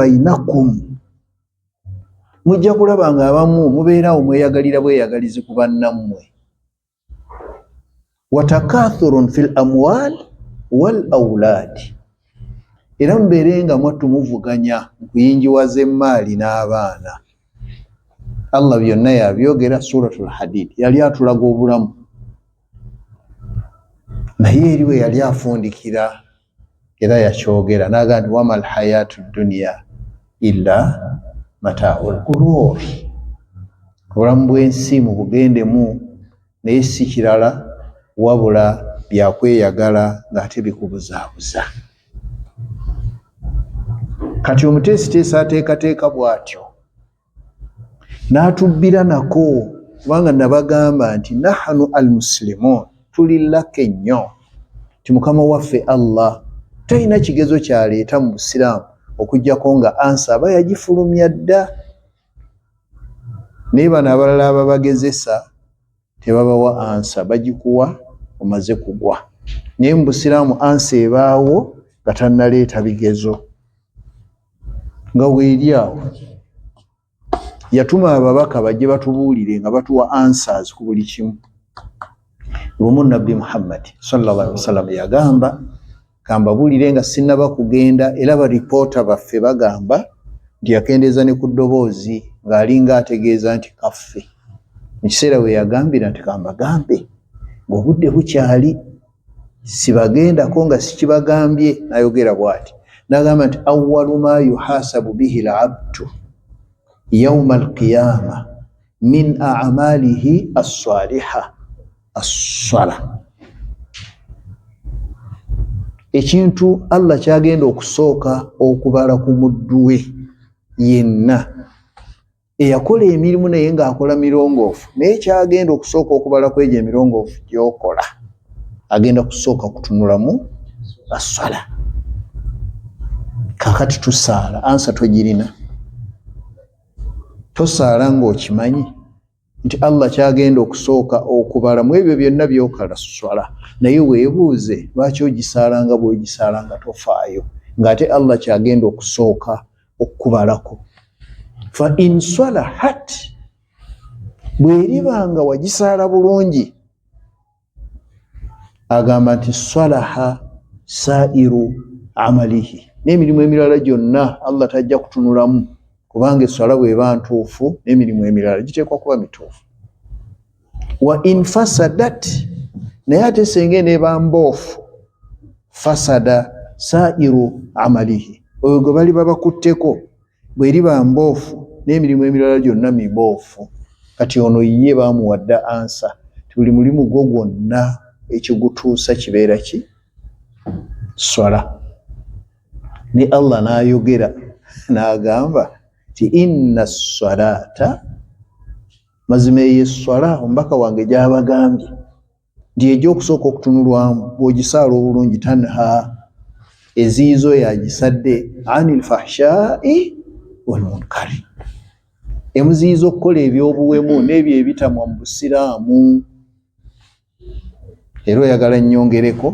Bainakum, mujja kulaba nga abamu mubeerawo mweyagalira bweyagalizi ku bannammwe. Watakathurun fil amwal wal auladi, era mubeere nga mwattu muvuganya mu kuyingiwaza emmaali n'abaana. Allah byonna yabyogera Suratul Hadid, yali atulaga obulamu, naye eri we yali afundikira era yakyogera n'agamba nti wama lhayatu duniya illa mataul gurur, obulamu bw'ensi mubugendemu naye si kirala wabula byakweyagala ng'ate bikubuzaabuza. Kati omuteesiteesi ateekateeka bw'atyo n'atubbira nako, kubanga nabagamba nti nahanu al muslimun tuli lake nnyo nti mukama waffe Allah talina kigezo kyaleeta mu busiraamu okuggyako nga ansa aba yagifulumya dda. Naye bano abalala ababagezesa tebabawa ansa, bagikuwa omaze kugwa. Naye mu busiraamu ansa ebaawo nga tannaleeta bigezo, nga weeri awo yatuma ababaka bajje batubuulire nga batuwa answers ku buli kimu. Lumu Nabbi Muhammad sallallahu alaihi wasallam yagamba, kambabuulire nga sinnaba kugenda, era baripoota baffe bagamba nti yakendeeza ne ku ddoboozi ng'alinga ategeeza nti kaffe mu kiseera we yagambira nti kambagambe ng'obudde bukyali sibagendako nga sikibagambye. Nayogera bw'ati n'agamba nti awalu ma yuhasabu bihi labdu yauma alqiyama min amalihi assaliha assala, ekintu Allah kyagenda okusooka okubala ku muddu we yenna eyakola emirimu naye ng'akola mirongoofu, naye kyagenda okusooka okubala ku egyo emirongoofu gyokola, agenda kusooka kutunulamu assala. Kakati tusaala, ansa togirina. Tosaala ng'okimanyi nti Allah kyagenda okusooka okubala mu ebyo byonna byokala swala, naye weebuuze lwaki ogisaala nga bw'ogisaala nga tofaayo, ng'ate Allah kyagenda okusooka okukubalako. Fa in salahat, bw'eriba nga wagisaala bulungi, agamba nti salaha sairu amalihi, n'emirimu emirala gyonna Allah tajja kutunulamu, kubanga esswala bw'eba ntuufu n'emirimu emirala giteekwa kuba mituufu. Wa in fasadat, naye ate senga eneeba mboofu, fasada sairu amalihi, oyo gwe bali babakutteko bw'eriba mboofu n'emirimu emirala gyonna miboofu. Kati ono ye baamuwa dda ansa ti buli mulimu gwo gwonna ekigutuusa kibeera ki swala. Ne Allah n'ayogera n'agamba ti inna salata, mazima eyo esswala omubaka wange gy'abagambye nti ejja okusooka okutunulwamu bw'ogisaala obulungi, tanha, eziyiza oyo agisadde, ani lfahshai walmunkari, emuziyiza okukola ebyobuwemu n'ebyo ebitamwa mu busiraamu. Era oyagala nnyongereko,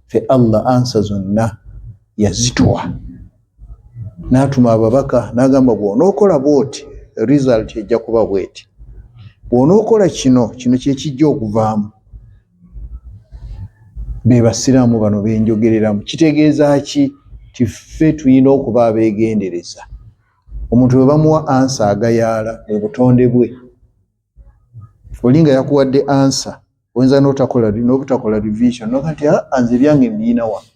fe Allah ansa zonna yazituwa n'atuma ababaka n'agamba bw'onookola bw'oti result ejja kuba bweti, bw'onookola kino kino kyekijja okuvaamu. Be basiraamu bano benjogereramu. Kitegeeza ki? Ti ffe tulina okuba abeegendereza. Omuntu bwe bamuwa ansa agayaala mu butonde bwe, oli nga yakuwadde ansa oyinza n'otakola n'obutakola revision noga nti aa nze ebyange mbiyina wano,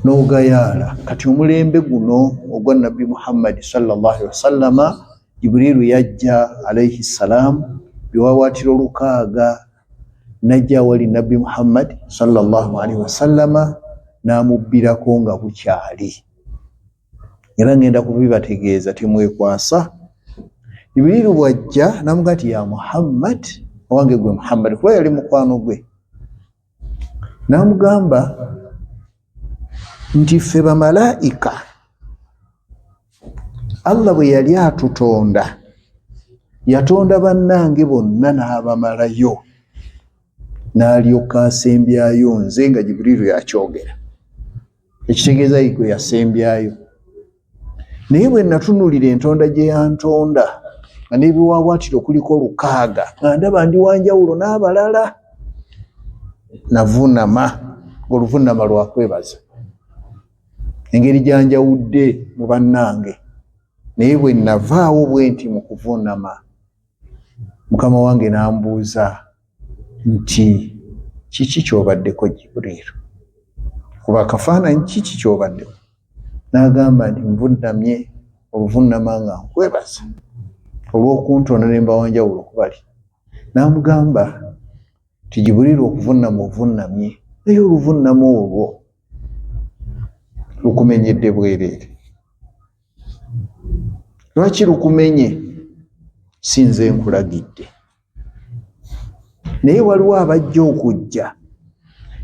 n'ogayaala. Kati omulembe guno ogwa Nabbi Muhammadi sallallahu alaihi wasallama, Jibriiru yajja alaihi ssalam biwawaatiro 6, najja awali Nabbi Muhammad sallallahu alaihi wasallama n'amubbirako nga bukyali. Era ngenda kubibategeeza, temwekwasa. Jibriiru bw'ajja n'amuga nti ya Muhammad, owange gwe Muhammad, kuba yali mukwano gwe, n'amugamba nti ffe bamalaika Allah bwe yali atutonda yatonda bannange bonna n'abamalayo, n'alyoka asembyayo nze, nga Jibriiru yakyogera, ekitegeeza ye gwe yasembyayo. Naye bwe natunulira entonda gye yantonda nga n'ebiwaawaatiro kuliko 600, nga ndaba ndi wanjawulo n'abalala, navunama ng'oluvunama lwa kwebaza engeri gyanjawudde mu bannange. Naye bwe navaawo bwe nti mu kuvunama, mukama wange n'ambuuza nti kiki ky'obaddeko Jibriilu, kuba akafaananyi kiki ky'obaddeko? N'agamba nti nvunamye oluvunama nga nkwebaza olw'okuntonda ne mba wanjawulo ku bali. N'amugamba nti Jibriilu, okuvunama ovunamye, naye oluvunama olwo lukumenyedde bwereere. Lwaki lukumenye? Si nze nkulagidde, naye waliwo abajja okujja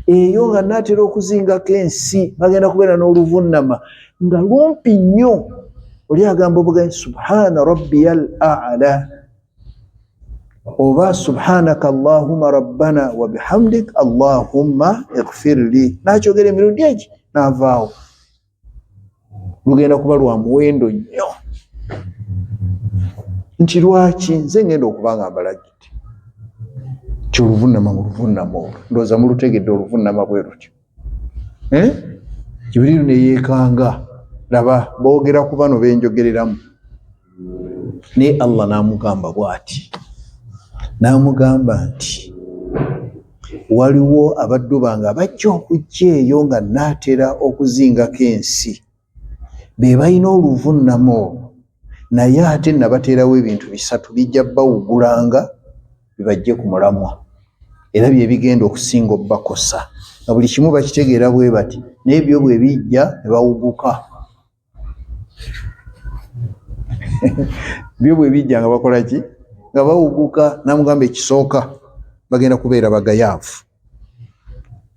eyo nga naatera okuzingako ensi, bagenda kubeera n'oluvunama nga lumpi nnyo. Oli agamba obugambi subhana rabbiyal a'la oba subhanaka allahumma rabbana wa bihamdik allahumma ighfir li, n'akyogera emirundi egi n'avaawo. Lugenda kuba lwa muwendo nnyo. Nti lwaki nze ngenda okuba nga mbalagidde nti oluvunama mu luvunama olwo, ndowooza mulutegedde oluvunama bwe lutyo. Jibriilu ne yeekanga, laba boogera ku bano benjogereramu. Naye Allah n'amugamba bw'ati, n'amugamba nti waliwo abaddu bange abajja okujja eyo nga naatera okuzingako ensi, be balina oluvunama olwo, naye ate nabateerawo ebintu bisatu bijja bawugulanga bibajje ku mulamwa, era bye bigenda okusinga obbakosa, nga buli kimu bakitegeera bwe bati, naye byo bwe bijja ne bawuguka. Byo bwe bijja nga bakola ki? Nga bawuguka. N'amugamba ekisooka bagenda kubeera bagayaavu.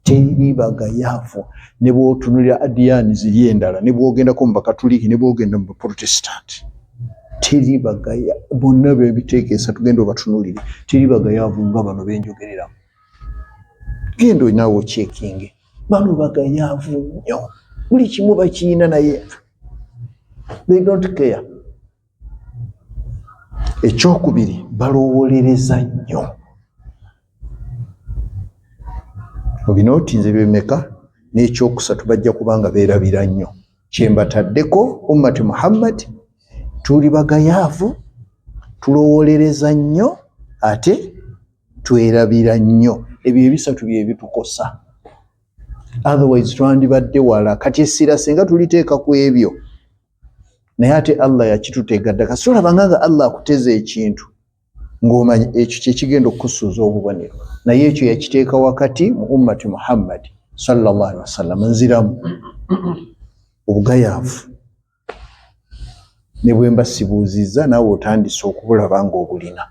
Teri bagayaavu ne bw'otunulira adiyaani ziri endala, ne bw'ogendako mu bakatuliki, ne bw'ogenda mu baprotestanti, teri bagaya, bonna bebiteekeesa tugenda obatunulire, teri bagayaavu nga bano benjogereramu. Genda olinawo okyekinge, bano bagayaavu nnyo, buli kimu bakiina, naye they don't care. Ekyokubiri, balowoolereza nnyo. Obinootinze bimeka? N'ekyokusatu, bajja kuba nga beerabira nnyo. Kyembataddeko ummati Muhammad, tuli bagayaavu, tulowoolereza nnyo, ate twerabira nnyo. Ebyo ebisatu bye bitukosa, otherwise twandibadde wala. Kati essira singa tuliteeka ku ebyo, naye ate Allah yakituteega dda. Kasi olabanga nga Allah akuteza ekintu ng'omanyi ekyo kyekigenda okukusuuza obubonero, naye ekyo yakiteeka wakati mu ummati Muhammad sallallahu alaihi wasallam. Nziramu obugayaavu, ne bwe mba sibuuzizza naawe otandise okubulaba ng'obulina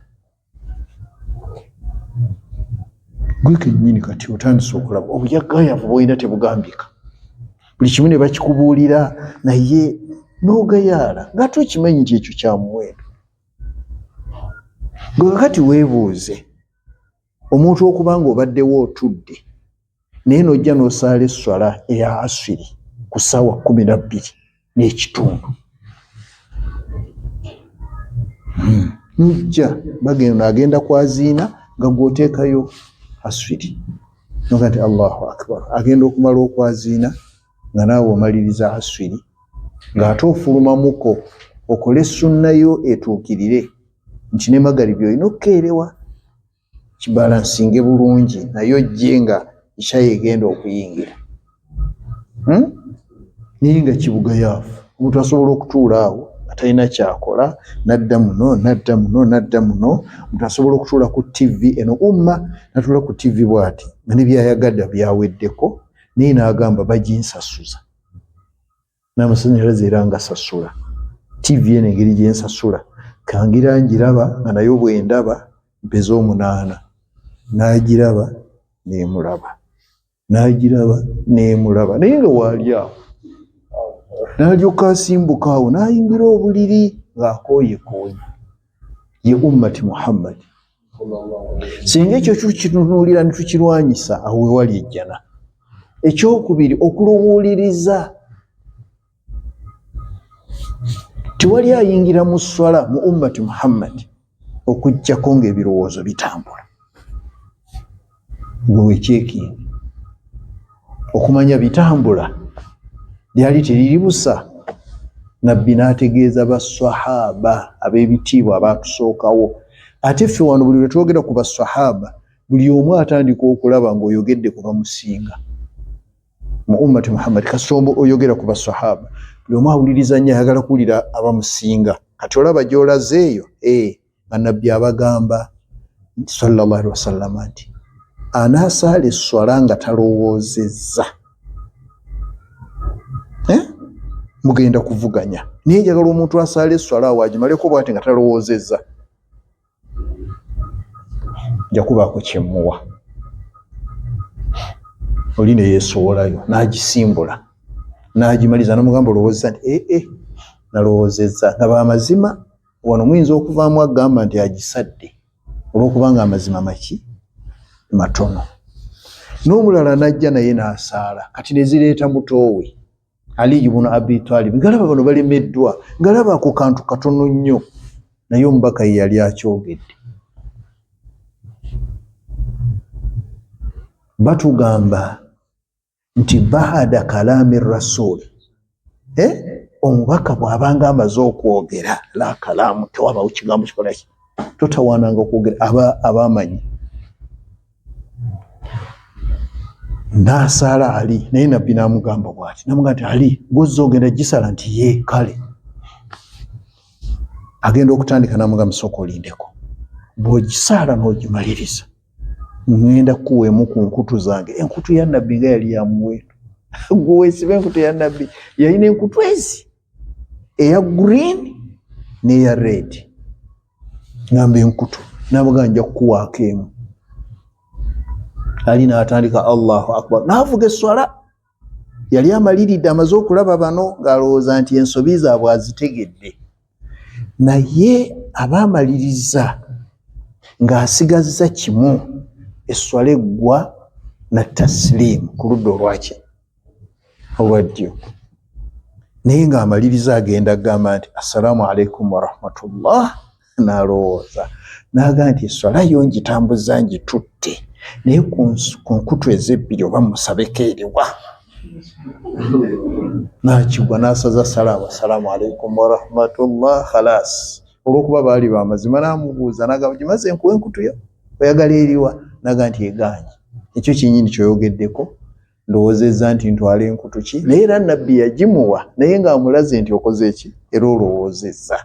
gwe kennyini. Kati otandise okulaba obuyagayavu bwolina tebugambika, buli kimu ne bakikubuulira naye n'ogayaala ng'ate okimanyi nti ekyo kya muwendo. Gwe kakati weebuuze, omuntu okuba ng'obaddewo otudde naye n'ojja n'osaala esswala eya aswiri ku ssaawa 12 n'ekitundu, nojja bagenda agenda kwaziina nga gw'oteekayo aswiri, noga nti Allahu akbar, agenda okumala okwaziina nga naawe omaliriza aswiri, ng'ate ofulumamuko okole sunna yo etuukirire nti ne magaribi olina okukeerewa kibalansinge bulungi, naye ojje nga ishayo egenda okuyingira. Naye nga kibugayaavu, omuntu asobola okutuula awo nga talina kyakola, nadda muno, nadda muno, nadda muno. Omuntu asobola okutuula ku TV eno, umma natuula ku TV bw'ati nga ne byayagadde byaweddeko, naye n'agamba baginsasuza n'amasannyalaze era ngasasula, TV eno engeri gye nsasula kangira ngiraba nga nayo bwe ndaba mpeza 8, n'agiraba n'emulaba, n'agiraba n'emulaba, naye nga waali awo n'alyoka asimbuka awo n'ayingira obuliri ng'akooyekooye. Ye ummati Muhammad, singa ekyo tukitunuulira ne tukirwanyisa, awo we wali ejjana. Ekyokubiri, okulowooleriza. Tewali ayingira mu swala mu ummati Muhammad okuggyako ng'ebirowoozo bitambula. Gwe wekyekinga okumanya bitambula lyali teriri busa. Nabbi n'ategeeza baswahaba ab'ebitiibwa abaatusookawo. Ate ffe wano buli lwe twogera ku baswahaba buli omu atandika okulaba ng'oyogedde ku bamusinga mu ummati Muhammad. Kasita oyogera ku baswahaba buli omu awuliriza nnyo, ayagala kuwulira abamusinga. Kati olaba gy'olaze eyo nga nabbi abagamba sallallahu alaihi wasallama nti anaasaala esswala nga talowoozezza mugenda kuvuganya, naye njagala omuntu asaala esswala awo agimaleko bwati nga talowoozezza, nja kubaako kyemmuwa. Oli ne yeesowolayo n'agisimbula n'agimaliza, n'amugamba olowoozezza nti ee nalowoozezza. Nga bamazima wano muyinza okuvaamu agamba nti agisadde olw'okubanga amazima maki matono. N'omulala n'ajja naye n'asaala, kati ne zireeta mutoowe Ali ibn Abi Talib, ngalaba bano balemeddwa, ngalaba ako kantu katono nnyo, naye omubaka ye yali akyogedde. Batugamba nti baada kalaami rasul, omubaka bw'abanga amaze okwogera la kalaamu, tewabawo kigambo kikola ki, totawaananga okwogera, aba abamanyi. N'asaala Ali, naye nabbi n'amugamba bw'ati, n'amugamba nti Ali gw'ozza ogenda gisala nti ye kale. Agenda okutandika n'amugamba sooka olindeko, bw'ogisaala n'ogimaliriza ŋŋenda kukuwa emu ku nkutu zange. Enkutu ya nabbi nga yali ya muwendo. Gwe weesiba enkutu ya nabbi, yalina enkutu ezi eya green n'eya red, ngamba enkutu namuga nja kukuwaako emu. Ali n'atandika Allahu akbar, n'avuga esswala. Yali amaliridde, amaze okulaba bano ng'alowooza nti ensobi zaabwe azitegedde, naye aba amaliriza ng'asigazza kimu, esswala eggwa na tasiliimu ku ludda olwaki olwa ddyo, naye ng'amaliriza agenda agamba nti assalaamu alaikum warahmatullah, n'alowooza n'agamba nti esswala yo ngitambuza ngitutte, naye ku nkutu ezebbiri oba musabeko eriwa, n'akigwa n'asaza salaamu assalaamu alaikum warahmatullah khalas. Olw'okuba baali bamazima n'amubuuza n'agamba gimaze nkuwa enkutu yo oyagala eriwa, n'agamba nti egaanyi ekyo kyennyini ky'oyogeddeko, ndowoozezza nti ntwala enkutu ki, naye era nabbi yagimuwa naye ng'amulaze nti okoze ki era olowoozezza.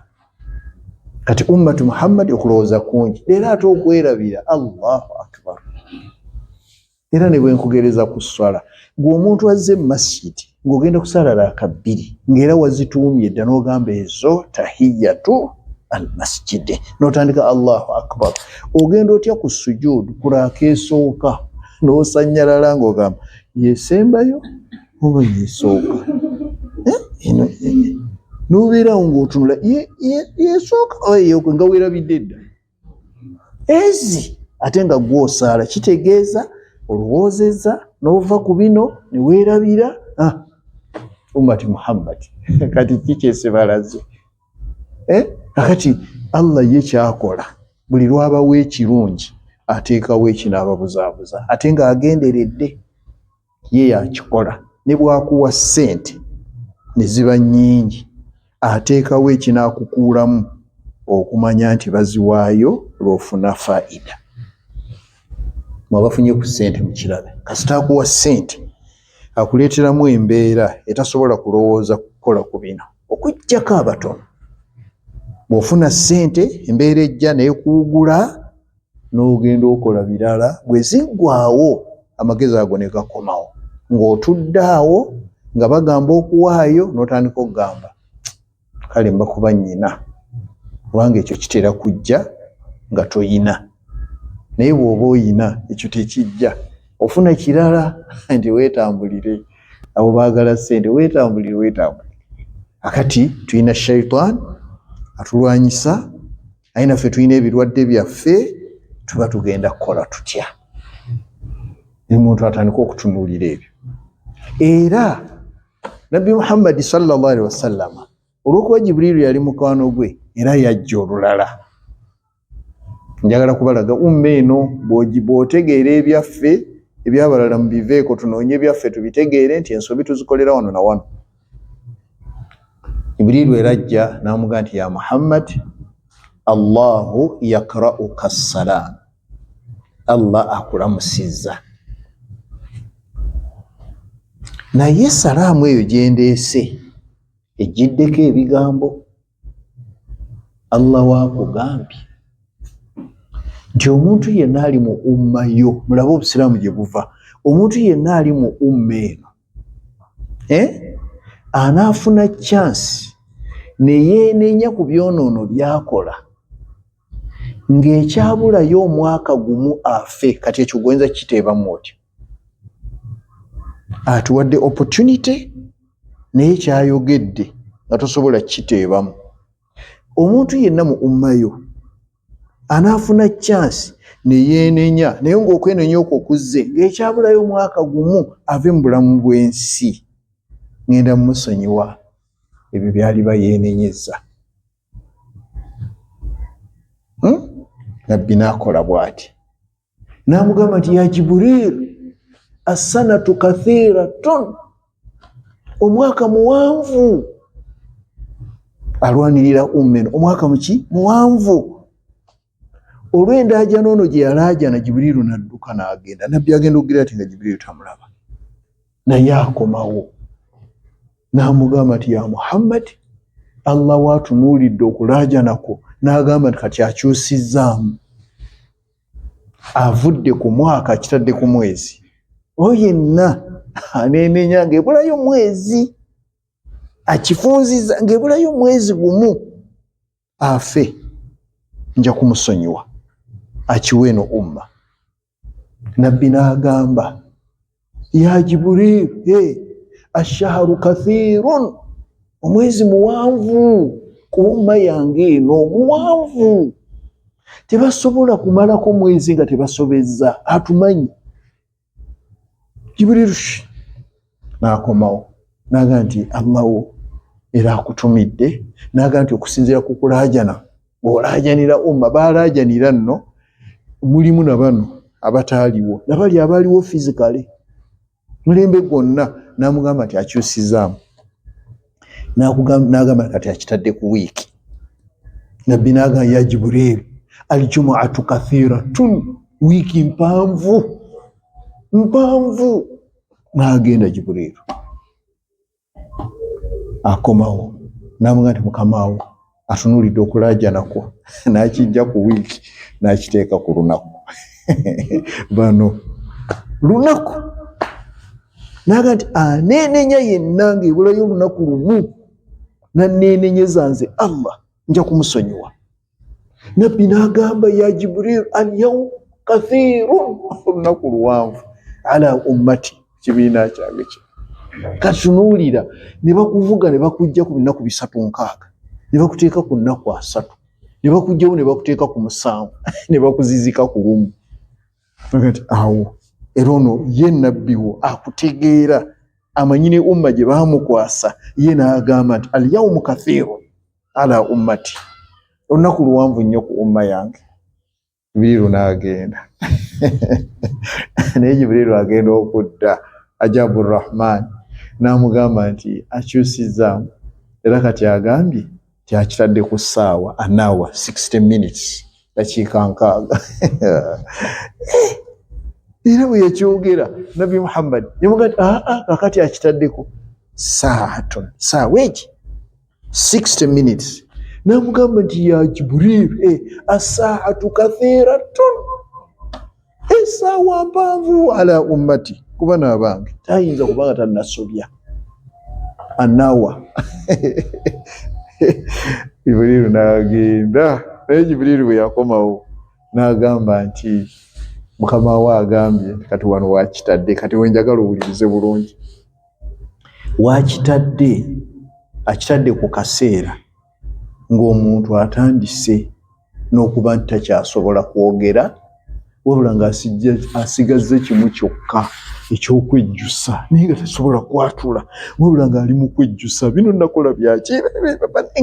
Kati ummatu Muhammad okulowooza kungi leero ate okwerabira. Allahu akbar. Era ne bwe nkugereza ku sswala, gwe omuntu azze mu masjidi ng'ogenda kusaala raaka bbiri ng'era wazituumye dda n'ogamba ezo tahiyatu almasjidi n'otandika Allahu akbar, ogenda otya ku sujuudu ku raaka esooka n'osanyalala ng'ogamba yesembayo oba yesooka, n'obeerawo ng'otunula yesooka oba yeyooka nga weerabidde dda ezi, ate nga gwosaala kitegeeza olowoozezza n'ova ku bino ne weerabira. Ummati Muhammad kati kikyesibalaze kakati Allah ye kyakola buli lwabawo ekirungi ateekawo ekinaababuzaabuza, ate ng'agenderedde ye yakikola. Ne bwakuwa ssente ne ziba nnyingi ateekawo ekinaakukuulamu okumanya nti baziwaayo lw'ofuna faida. Mwabafunye ku ssente mukirabe, kasita akuwa ssente akuleeteramu embeera etasobola kulowooza kukola ku bino okuggyako abatono. Bw'ofuna ssente embeera ejja n'ekuwugula n'ogenda okola birala, bwe ziggwaawo amagezi ago ne gakomawo ng'otudde awo nga bagamba okuwaayo n'otandika okugamba kale mbakuba nnyina, kubanga ekyo kitera kujja nga toyina, naye bw'oba oyina ekyo tekijja, ofuna kirala nti weetambulire. Abo baagala ssente, weetambulire weetambulire. Akati tulina shaitan atulwanyisa, naye naffe tulina ebirwadde byaffe, tuba tugenda kukola tutya? Omuntu atandika okutunuulira ebyo. Era Nabbi Muhammadi sallallahu alaihi wasallama Olw'okuba Jibuliiru yali mukwano gwe era yajja olulala. Njagala kubalaga umma eno bw'otegeera ebyaffe ebyabalala mubiveeko, tunoonye ebyaffe tubitegeere nti ensobi tuzikolera wano na wano. Jibuliiru era ajja n'amugamba nti ya Muhammad, Allahu yakrauka ssalaam, Allah akulamusizza, naye salaamu eyo gyendeese ejjiddeko ebigambo. Allah wakugambye nti omuntu yenna ali mu umma yo, mulabe obusiraamu gye buva, omuntu yenna ali mu umma eno anaafuna chance ne yeenenya ku byonoono by'akola ng'ekyabulayo omwaka gumu afe. Kati ekyo gwenza kiteebamu otya? Atuwadde opportunity naye kyayogedde nga tosobola kiteebamu. Omuntu yenna mu umma yo anaafuna chance ne yeenenya, naye ng'okwenenya okwo kuzze ng'ekyabulayo omwaka gumu ave mu bulamu bw'ensi, ngenda mumusonyiwa ebyo byaliba yeenenyezza. Nabbi n'akola bw'ati n'amugamba nti ya Jiburil, assanatu kathiratun, omwaka muwanvu. Alwanirira umma eno, omwaka muki muwanvu. Olw'endaajana ono gye yalaajana, Jibuliiru n'adduka n'agenda. Nabbi agenda okugira ati nga Jibuliiru tamulaba, naye akomawo n'amugamba nti ya Muhammad, Allah waatunuulidde okulaajana kwo n'agamba nti kati akyusizzaamu, avudde ku mwaka akitadde ku mwezi. Oyo yenna aneenenya ng'ebulayo mwezi, akifunzizza ng'ebulayo mwezi gumu afe, nja kumusonyiwa akiwe eno umma. Nabbi n'agamba ya Jiburil, hey, ashaharu kathirun, omwezi muwanvu ku umma yange eno, muwanvu, tebasobola kumalako mwezi nga tebasobezza, atumanyi. Jibrilu n'akomawo n'agamba nti Allahu era akutumidde, n'agamba nti okusinziira ku kulaajana ng'olaajanira umma, baalaajanira nno mulimu na bano abataaliwo nabali abaaliwo physically mulembe gwonna, n'amugamba nti akyusizaamu, n'agamba kati akitadde ku wiiki. Nabbi n'agamba ya Jibriil, aljumuatu kathiratun, wiiki mpanvu mpanvu. N'agenda Jibriil akomawo n'amugamba nti mukamaawo atunuulidde okulaajanakwo n'akijja ku wiiki n'akiteeka ku lunaku bano lunaku, n'agamba nti aneenenya yenna ng'ebulayo olunaku lumu naneenenyeza nze Allah nja kumusonyiwa. Nabbi n'agamba ya Jibril, alyaum kathirun, olunaku luwanvu ala ummati, kibiina kyange kino. Katunuulira ne bakuvuga ne bakujja ku binaku 360 ne bakuteeka ku nnaku 30 ne bakugjawo ne bakuteeka ku 7 ne bakuzizika ku lumu. Kati awo era ono ye nabbi wo akutegeera, amanyi ne umma gye baamukwasa, ye n'agamba nti alyaumu kathirun ala ummati, olunaku luwanvu nnyo ku umma yange. Jibriiru n'agenda naye Jibriiru agenda okudda ajabu Rahman n'amugamba nti akyusizzaamu era kati agambye nti akitadde ku ssaawa anawa 60 minutes, dakiika 60. Era bwe yakyogera Nabbi Muhammad yamugamba nti aa kakati akitaddeko saatun, saawa eki 60 minutes. N'amugamba nti ya Jibril, asaatu kathiratun, essaawa mpanvu ala ummati, kuba n'abange tayinza kubanga tannasobya anawa. Jibriiru n'agenda naye Jibriiru bwe yakomawo n'agamba nti mukama we agambye kati wano wakitadde, kati wenjagala owulirize bulungi, wakitadde akitadde ku kaseera ng'omuntu atandise n'okuba nti takyasobola kwogera, wabula ng'asigazza kimu kyokka Ekyokwejjusa naye nga tasobola kwatula, wabula ng'ali mu kwejjusa, bino nakola byaki,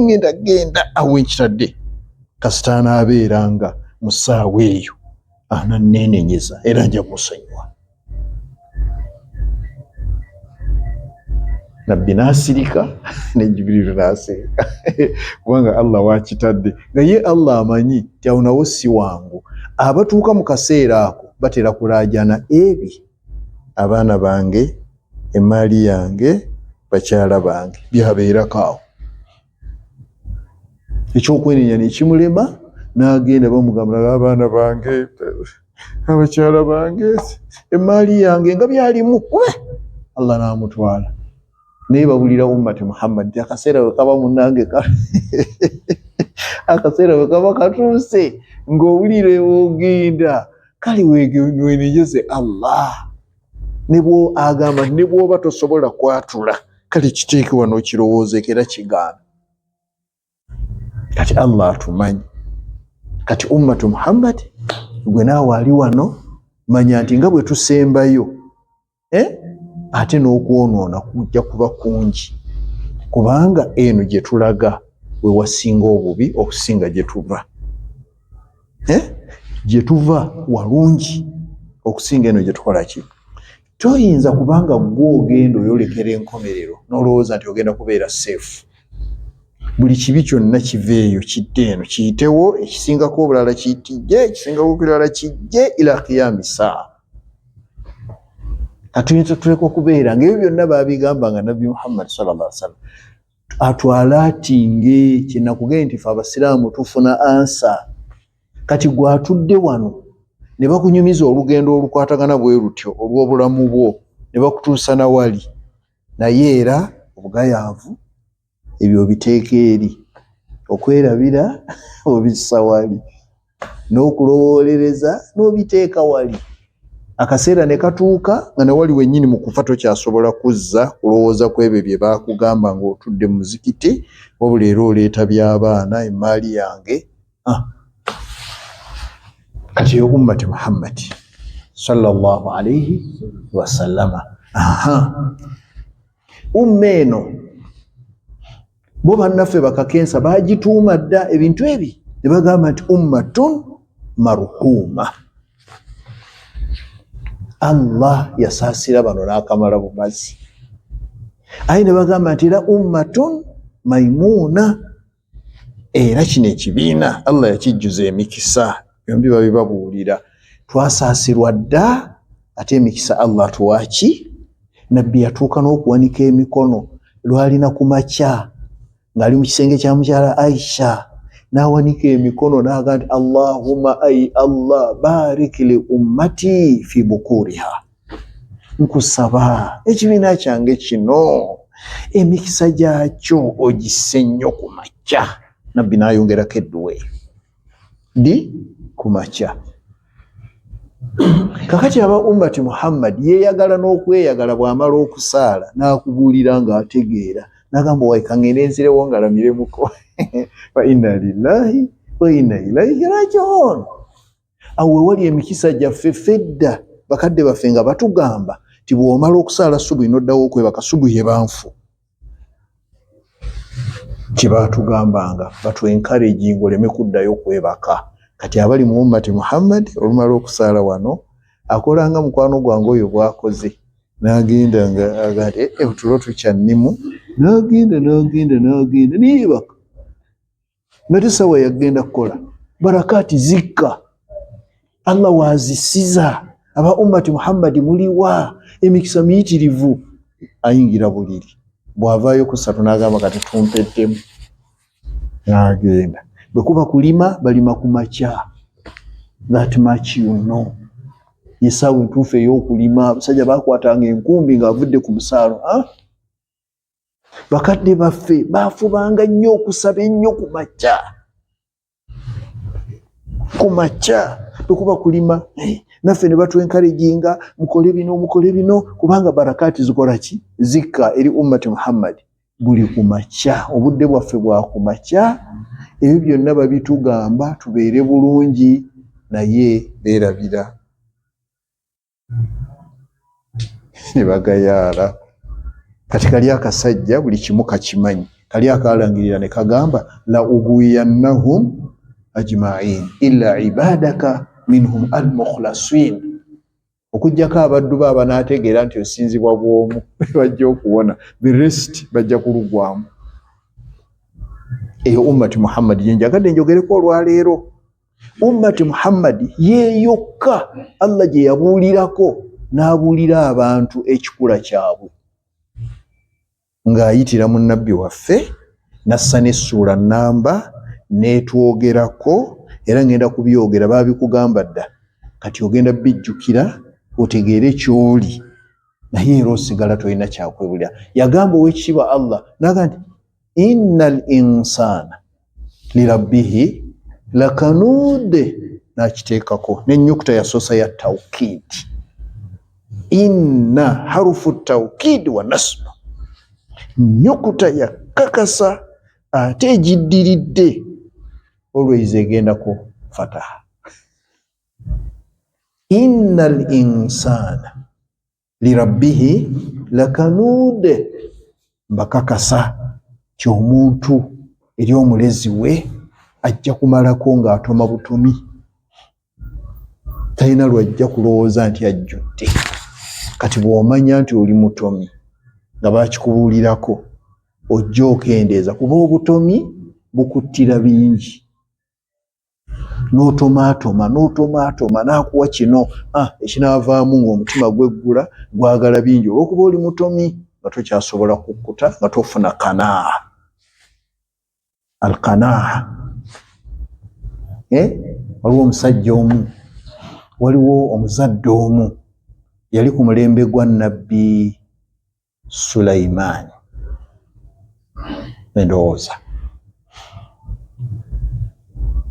ngenda genda awo enkitadde, kasita anaabeera nga mu ssaawa eyo ananneenenyeza era nja musonyiwa. Nabbi n'asirika ne Jibiriru n'asirika, kubanga Allah wakitadde nga ye Allah amanyi nti awo nawo si wangu. Abatuuka mu kaseera ako batera kulaajana ebi abaana bange, emaali yange, bakyala bange, byabeerako awo. Ekyokwenenya nekimulema n'agenda bamugamba abaana bange, abakyala bange, emaali yange nga byalimu, Allah n'amutwala. Naye babulira ummati Muhammad nti akaseera bwe kaba munnange, akaseera bwe kaba katuuse ng'owulira ogenda, kale wenenyeze Allah. Ne agamba nti ne bw'oba tosobola kwatula, kale kiteeke wano okirowoozeeko era kigaana. Kati Allah atumanyi. Kati ummatu Muhammad, gwe naawe ali wano, manya nti nga bwe tusembayo, ate n'okwonoona kujja kuba kungi, kubanga eno gye tulaga we wasinga obubi okusinga gye tuva. Gye tuva walungi okusinga eno gye tukola ki. Toyinza kubanga gwe ogenda oyolekera enkomerero n'olowooza nti ogenda kubeera safe. Buli kibi kyonna kiveeyo kidde eno kiyitewo, ekisingako obulala kijje, ekisingako obulala kijje, ila qiyami saa. Katuyinza tuleka okubeera ng'ebyo byonna baabigamba nga Nabbi Muhammad sallallahu alaihi wasallam atwalaatinge. Kyenakugee nti fe abasiraamu tufuna ansa. Kati gwe atudde wano ne bakunyumiza olugendo olukwatagana bwe lutyo olw'obulamu bwo ne bakutuusa na wali, naye era obugayaavu ebyo obiteeka eri, okwerabira obissa wali, n'okulowoolereza n'obiteeka wali. Akaseera ne katuuka nga nawali wennyini mu kufa tokyasobola kuzza kulowooza ku ebyo bye baakugamba ng'otudde mu muzikiti, wabula era oleeta by'abaana, emaali yange. Kati yo ummati Muhammad sallallahu alaihi wasallama. Aha, umma eno bo bannaffe bakakensa bagituuma dda ebintu ebi ne bagamba nti ummatun marhuma. Allah yasaasira bano n'akamala bumazi. Aye ne bagamba nti era ummatun maimuuna, era kino ekibiina Allah yakijjuza emikisa. Byombi babibabuulira, twasaasirwa dda ate emikisa Allah atuwaki. Nabbi yatuuka n'okuwanika emikono lwalina ku makya ng'ali mu kisenge kya mukyala Aisha, n'awanika emikono n'agamba nti Allahumma ai Allah barik li ummati fi bukuriha, nkusaba ekibiina kyange kino emikisa gyakyo ogisse nnyo ku makya. Nabbi n'ayongerako edduwa eyo di ku makya. Kakati aba ummati Muhammad yeeyagala n'okweyagala, bw'amala okusaala n'akubuulira ng'ategeera n'agamba wayi kangende nzirewo ngalamiremuko, fa inna lillahi wa inna ilaihi rajiun. Awo wewali emikisa gyaffe fedda, bakadde baffe nga batugamba nti bw'omala okusaala subuhi n'oddawo okwebaka, subuhi ebanfu. Kye baatugambanga batu encouraging oleme kuddayo kwebaka. Kati abali mu ummati Muhammad olumala okusaala wano akola nga mukwano gwange oyo bw'akoze, n'agenda nga aga nti otulo tukyannimu, n'agenda n'agenda n'agenda neyeebaka nga tesawa yagenda kukola. Barakaati zikka, Allah wazisiza aba ummati Muhammadi muliwa emikisa miyitirivu. Ayingira buliri, bw'avaayo ku ssatu n'agamba kati tumpeddemu, n'agenda. Bwe kuba kulima balima ku makya, that much you know, yesaawa entuufu ey'okulima. Abasajja bakwatanga enkumbi ng'avudde ku musaalo. Bakadde baffe baafubanga nnyo okusaba ennyo ku makya, ku makya bwe kuba kulima naffe ne batwenkarejinga mukole bino, mukole bino, kubanga barakaati zikola ki, zikka eri ummati Muhammad buli ku makya. Obudde bwaffe bwa ku makya, ebyo byonna babitugamba tubeere bulungi, naye beerabira. Ne bagayaala. Kati kali akasajja buli kimu kakimanyi, kali akalangirira ne kagamba la ugwiyannahum ajmain illa ibadaka minhum almukhlasin, okuggyako abaddu bo abanaategeera nti osinzibwa bw'omu bajja okuwona, the rest bajja kulugwamu. Eyo ummati Muhammadi gyenjagadde njogereko olwaleero. Ummati Muhammadi yeyokka Allah gye yabuulirako n'abuulira abantu ekikula kyabwe ng'ayitira mu nabbi waffe, n'assa n'essuula nnamba n'etwogerako, era ngenda kubyogera, baabikugamba dda, kati ogenda bijjukira otegeere ky'oli, naye era osigala tolina kyakwebulira. Yagamba ow'ekitiibwa Allah naga nti inna al insana lirabbihi lakanuude, n'akiteekako n'ennyukuta yasoosa ya tawkiidi, inna harufu tawkiidi wa nasbu, nnyukuta yakakasa ate egiddiridde always egenda ku fataha. Inna al insana lirabbihi lakanuude, mbakakasa nti omuntu eri omulezi we ajja kumalako ng'atoma butomi, talina lwajja kulowooza nti ajjudde. Kati bw'omanya nti oli mutomi nga bakikubuulirako, ojja okendeeza, kuba obutomi bukuttira bingi. N'otomaatoma n'otomaatoma n'akuwa kino, ah, ekinaavaamu ng'omutima gweggula gwagala bingi olw'okuba oli mutomi nga tokyasobola kukkuta, nga tofuna kanaa, alkanaa. Eh? Waliwo omusajja omu, waliwo omuzadde omu yali ku mulembe gwa Nabbi Sulaimaani, endowooza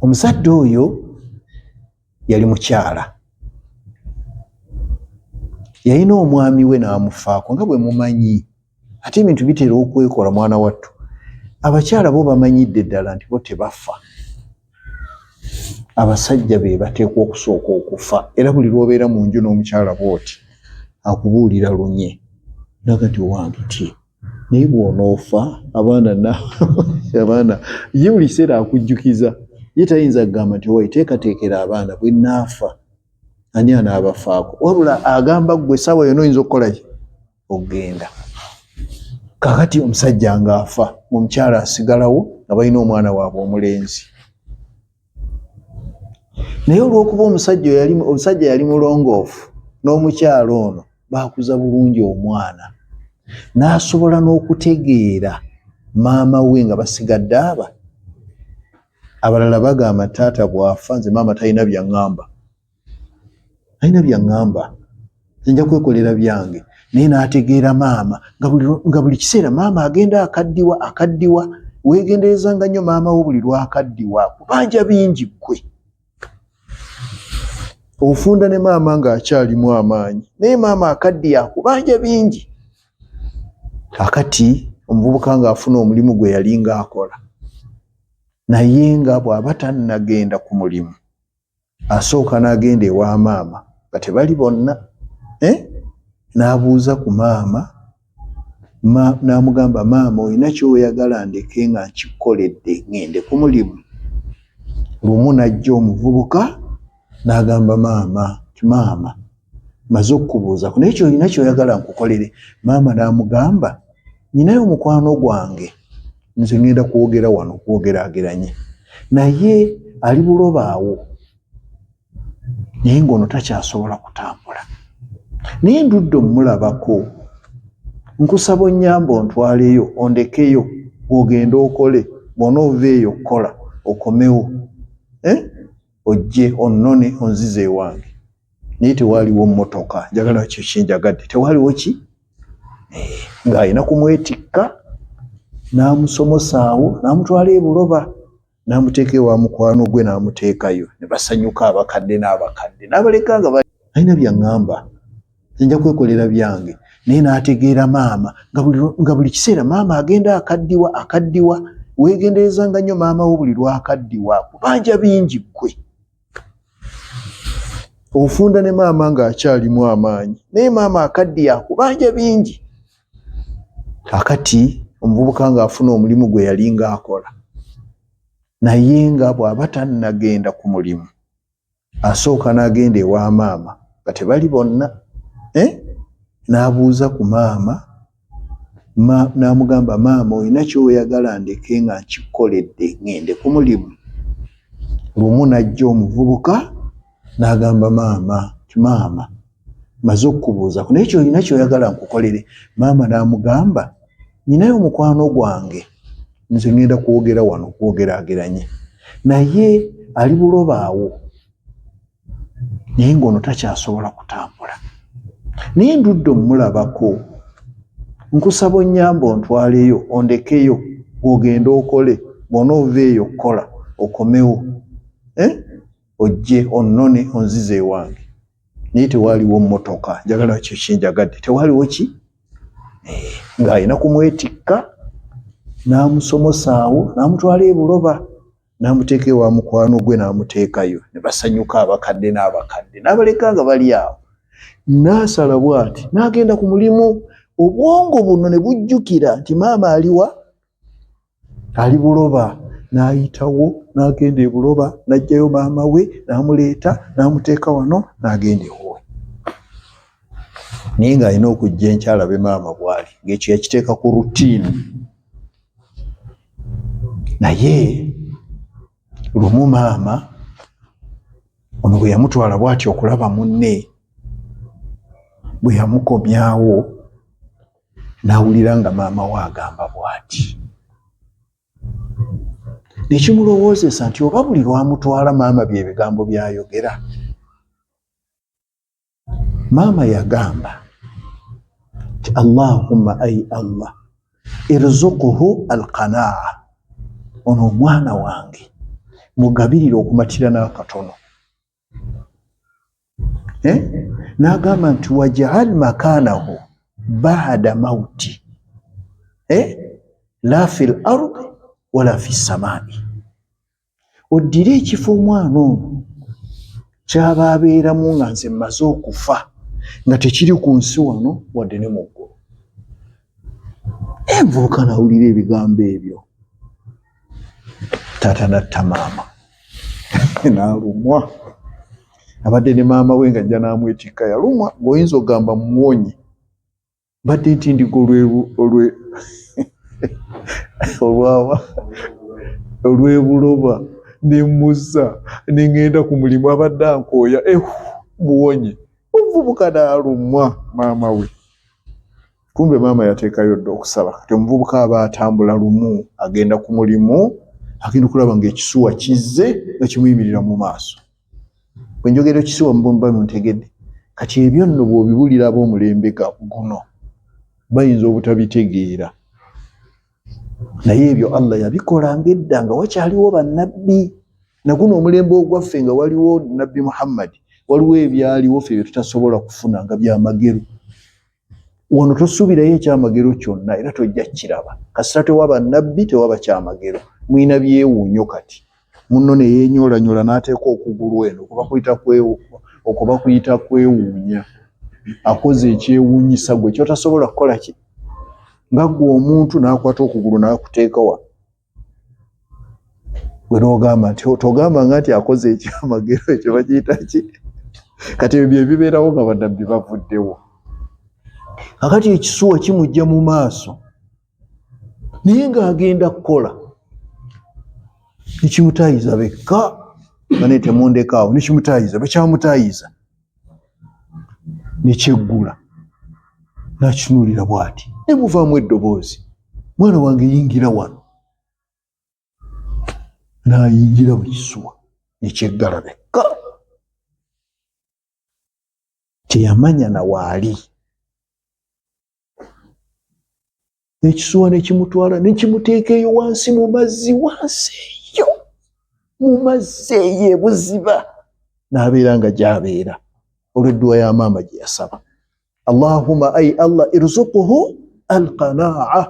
omuzadde oyo yali mukyala, yalina omwami we n'amufaako nga bwe mumanyi. Ate ebintu bitera okwekola mwana wattu, abakyala bo bamanyidde ddala nti bo tebafa, abasajja be bateekwa okusooka okufa. Era buli lw'obeera mu nju n'omukyala bw'oti akubuulira lunye naga nti owange ti naye bw'onoofa abaana abaana ye buli kiseera akujjukiza, ye tayinza kugamba nti owaye teekateekera abaana bwe naafa ani anaabafaako, wabula agamba ggwe essaawa yonna oyinza okukola ki okugenda. Kakati omusajja ng'afa, omukyala asigalawo nga balina omwana waabwe omulenzi, naye olw'okuba omusajja yali omusajja yali mulongoofu n'omukyala ono baakuza bulungi omwana n'asobola n'okutegeera maama we nga basigadde aba abalala bagamba taata bw'afa nze maama talina byaŋŋamba, alina byaŋŋamba, nja kwekolera byange, naye n'ategeera maama nga buli kiseera maama agenda akaddiwa akaddiwa. Weegenderezanga nnyo maama wo buli lwakaddiwa kubanja bingi, ggwe ofunda ne maama ng'akyalimu amaanyi, naye maama akaddiye akubanja bingi. Kakati omuvubuka ng'afuna omulimu gwe yalinga akola, naye nga bw'aba tannagenda ku mulimu asooka n'agenda ewa maama nga tebali bonna, eh? N'abuuza ku maama ma, n'amugamba maama olina ky'oyagala ndeke nga nkikoledde ŋŋende ku mulimu? Lumu n'ajja omuvubuka n'agamba maama nti maama maze okukubuuzako naye kyolina kyoyagala nkukolere. Maama n'amugamba nyinayo omukwano gwange, nze ŋŋenda kwogera wano kwogerageranye naye ali buloba awo, naye ng'ono takyasobola kutambula, naye ndudde omulabako, nkusaba onnyambe ontwaleyo ondekeyo ogende okole, bw'onoova eyo okukola okomewo, eh? Ojje onnone onzize ewange. Naye tewaaliwo mmotoka, njagala kyo kyenjagadde, tewaaliwo ki, eh, ng'alina kumwetikka n'amusomosaawo n'amutwala ebuloba n'amuteeka ewa mukwano gwe n'amuteekayo ne basanyuka abakadde n'abakadde n'abaleka nga alina byaŋŋamba nja kwekolera byange, naye n'ategeera maama nga buli kiseera maama agenda akaddiwa akaddiwa. Weegenderezanga nnyo maama wo buli lwakaddiwa kubanja bingi, ggwe Ofunda ne maama ng'akyalimu amaanyi, naye maama akaddiye akubanja bingi. Kakati omuvubuka ng'afuna omulimu gwe yalinga akola, naye nga bw'aba tannagenda ku mulimu asooka n'agenda ewa maama nga tebali bonna, eh? N'abuuza ku maama, n'amugamba, maama olina ky'oyagala ndeke nga nkikoledde ŋŋende ku mulimu? Lumu n'ajja omuvubuka n'agamba maama nti, maama maze okukubuuzako, naye kyolina kyoyagala nkukolere? Maama n'amugamba, nyinayo omukwano gwange, nze ŋŋenda kwogera wano kwogerageranye naye, ali buloba awo, naye ng'ono takyasobola kutambula, naye ndudde omulabako, nkusaba onnyambe ontwaleyo ondekeyo, gw'ogenda okole, bw'onoova eyo okukola okomewo, eh? Ojje onnone onzize ewange. Naye tewaaliwo mmotoka, njagala kyo kinjagadde, tewaaliwo ki, eh, ng'alina kumwetikka n'amusomosa awo n'amutwala ebuloba n'amuteeka ewa mukwano gwe n'amuteekayo, ne basanyuka abakadde n'abakadde, n'abaleka nga bali awo. N'asala bw'ati n'agenda ku mulimu, obwongo buno ne bujjukira nti maama aliwa, ali buloba, n'ayitawo n'agenda ebuloba n'aggyayo maama we n'amuleeta n'amuteeka wano n'agenda ewuwe, naye ng'alina okujja enkya alabe maama bw'ali, ng'ekyo yakiteeka ku routine. Naye lumu maama ono bwe yamutwala bw'ati okulaba munne, bwe yamukomyawo n'awulira nga maama we agamba bw'ati, nekimulowoozesa nti oba buli lwamutwala maama bye bigambo by'ayogera. Maama yagamba nti, Allahumma ai Allah, irzukuhu alqanaa, ono omwana wange mugabirire okumatira n'akatono, eh? N'agamba nti waj'al makanahu ba'da mauti, eh? La fi l ardi wala fi samai, oddire ekifo omwana ono kyaba abeeramu nga nze mmaze okufa, nga tekiri ku nsi wano wadde ne mu ggulu. Envubuka nawulira ebigambo ebyo, taata natta maama n'alumwa, abadde ne maama we nga ajja n'amwetikka, yalumwa ng'oyinza okugamba muwonye, mbadde nti ndiga olwe olwawa olw'ebuloba nemuzza nengenda ku mulimu, abadde ankooya, eh, muwonye. Omuvubuka n'alumwa maama we, kumbe maama yateekayo dda okusaba. Kati omuvubuka aba atambula lumu agenda ku mulimu, agenda okulaba ng'ekisuwa kizze nga kimuyimirira mu maaso. Bwe njogera ekisuwa mba muntegedde. Kati ebyo nno bw'obibuulira ab'omulembe guno bayinza obutabitegeera, naye ebyo Allah yabikolanga edda nga wakyaliwo bannabbi. Naguno omulembe ogwaffe nga waliwo Nabbi Muhammadi, waliwo ebyaliwo ffe bye tutasobola kufuna nga byamagero. Wano tosuubirayo ekyamagero kyonna era tojja kukiraba. Kasita tewaba nabbi tewaba kyamagero. Mulina byewuunyo kati munno ne yeenyoolanyola n'ateeka okugulu eno, okuba kuyita kwewuunya, akoze ekyewuunyisa gwe kyotasobola kukola ki nga ggwe omuntu, n'akwata okugulu n'akuteeka wa gwe n'ogamba nti togamba nga nti akoze ekyamagero ekyo bakiyita ki? Kati ebyo bye bibeerawo nga bannabbi bavuddewo. Kakati ekisuwa kimujja mu maaso naye ng'agenda kukola, nekimutayiza bekka nga naye temundekaawo, nekimutayiza bwe kyamutayiza nekyeggula, n'akitunulira bw'ati ne muvaamu eddoboozi, mwana wange yingira wano, n'ayingira mu kisuwa nekyeggala bekka, teyamanya na waali. Ekisuwa nekimutwala nekimuteeka eyo wansi mu mazzi, wansi eyo mu mazzi eyo ebuziba, n'abeera nga gy'abeera olw'edduwa ya maama gye yasaba, Allahumma ai Allah irzukuhu alqanaa,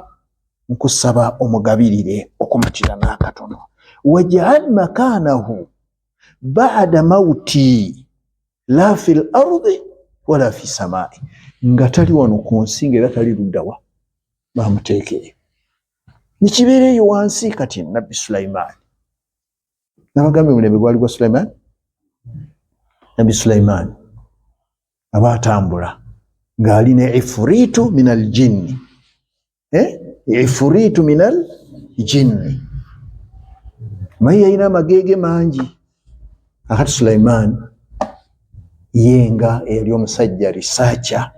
nkusaba omugabirire okumatira n'akatono, waj'al makanahu ba'da mauti. La fi l ardi wala fi samaai, nga tali wano ku nsi nga era tali luddawa, bamuteeka eyo nekibeera eyo wansi. Kati Nabbi Sulaimaani, nabagambye omulembe gwali gwa Sulaimaani, Nabbi Sulaimaani aba atambula ng'ali ne ifuritu min al jinni, eh? Ifuritu min al jinni, maye yalina amageege mangi. Akati Sulaimaani ye nga eyali omusajja risacha,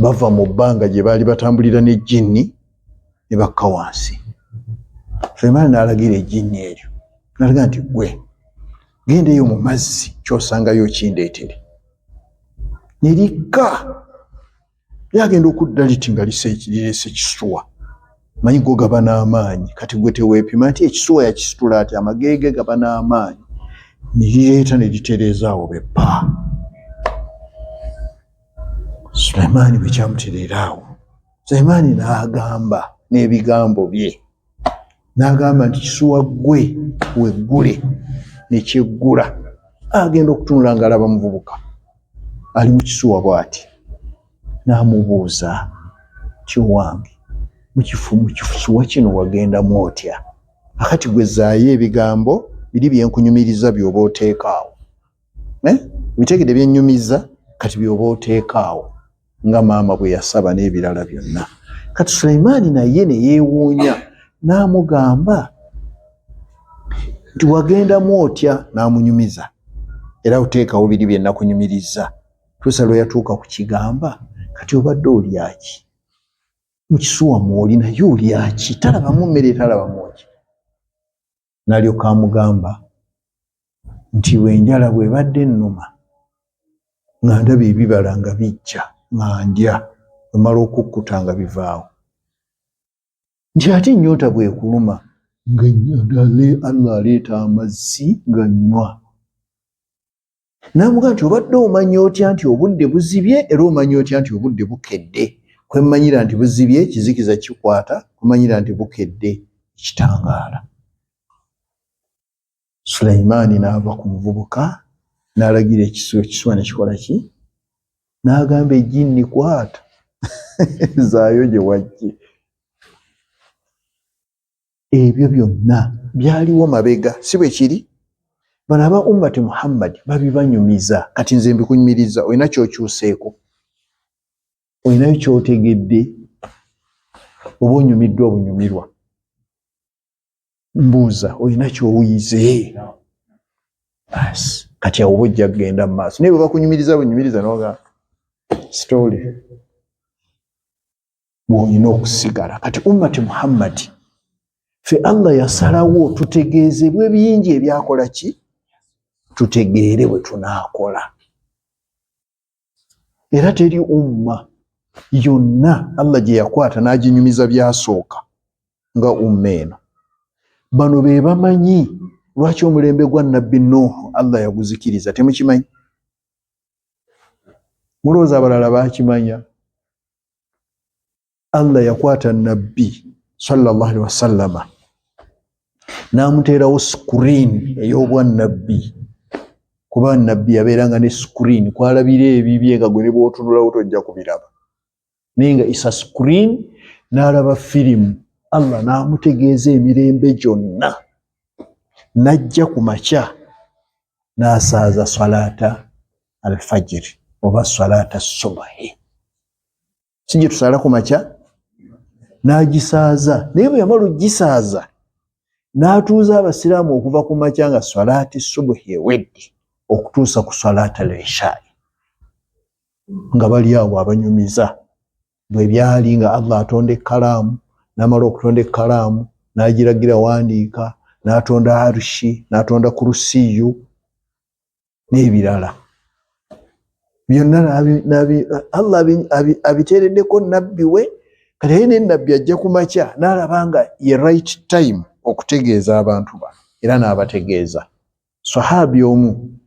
bava mu bbanga gye baali batambulira n'ejjinni ne bakka wansi. Sulaimaani n'alagira ejjinni eryo, n'alaga nti gwe genda eyo mu mazzi kyosangayo okindeetere. Ne likka, lyagenda okudda liti nga lireese kisuwa. Manyi go gaba n'amaanyi, kati gwe teweepima nti ekisuwa yakisitula ati, amageege gaba n'amaanyi. Ne lireeta ne litereeza awo beppa. Sulaimaani bwe kyamutereera awo, Sulaimaani n'agamba n'ebigambo bye, n'agamba nti kisuwa ggwe weggule. Ne kyeggula. Agenda okutunula ng'alaba muvubuka ali mu kisuwa bw'ati. N'amubuuza ti owange, mu kisuwa kino wagendamu otya? Akati gwe zzaayo ebigambo biri byenkunyumiriza by'oba oteeka awo, eh? Bitegedde byennyumiza, kati by'oba oteeka awo nga maama bwe yasaba n'ebirala byonna. Kati Sulaimaani naye ne yeewuunya, n'amugamba nti wagendamu otya? N'amunyumiza era oteekawo biri bye nakunyumiriza tuusa lwe yatuuka ku kigamba, kati obadde olyaki mu kisuwa mwoli? Naye olyaki? Talabamu mmere, talabamu ki. N'alyoka amugamba nti bwenjala bwebadde ennuma nga ndaba ebibala nga bijja nga ndya, bwemala okukkuta nga bivaawo. Nti ate ennyonta bwekuluma nga Allah aleeta amazzi nga nnywa. N'amugamba nti obadde omanya otya nti obudde buzibye, era omanya otya nti obudde bukedde? Kwemmanyira nti buzibye kizikiza kikwata, kumanyira nti bukedde ekitangaala. Sulaimaani n'ava ku muvubuka n'alagira ekisuwa, ekisuwa ne kikola ki? N'agamba ejjinni kwata zaayo gye wajje. Ebyo byonna byaliwo mabega, si bwe kiri? Bano aba ummati Muhammadi babibanyumiza. Kati nze mbikunyumiriza, olina ky'okyuseeko, olinayo ky'otegedde, oba onyumiddwa obunyumirwa? Mbuuza, olina ky'owuyize? Basi kati awo oba ojja kugenda mu maaso, naye bwe bakunyumiriza bunyumiriza noga story bw'olina okusigala. Kati ummati Muhammadi fe Allah yasalawo tutegeezebwe bingi ebyakola ki, tutegeere bwe tunaakola. Era teri umma yonna Allah gye yakwata n'aginyumiza byasooka nga umma eno. Bano be bamanyi lwaki omulembe gwa Nabbi Nuuhu Allah yaguzikiriza. Temukimanyi? Mulowooza abalala bakimanya? Allah yakwata Nabbi sallallahu alaihi wasallama n'amuteerawo screen ey'obwannabbi, kuba Nabbi yabeeranga ne screen kwalabira ebibye nga gwe ne bw'otunulawo tojja kubiraba, naye nga isa screen n'alaba firimu. Allah n'amutegeeza emirembe gyonna, n'ajja ku makya n'asaaza salata alfajiri oba salata subuhi, si gye tusaala ku makya, n'agisaaza. Naye bwe yamala okugisaaza n'atuuza Abasiraamu okuva ku makya nga swalaati subuhi ewedde okutuusa ku swalaata al-ishaai, nga bali awo abanyumiza bwe byali nga Allah atonda ekkalaamu, n'amala okutonda ekkalaamu n'agiragira wandiika, n'atonda arushi, n'atonda kurusiyu n'ebirala byonna, Allah abiteereddeko nabbi we. Kati aye ne nabbi ajja ku makya n'alaba nga ye right time okutegeeza abantu bano, era n'abategeeza. Sahabi omu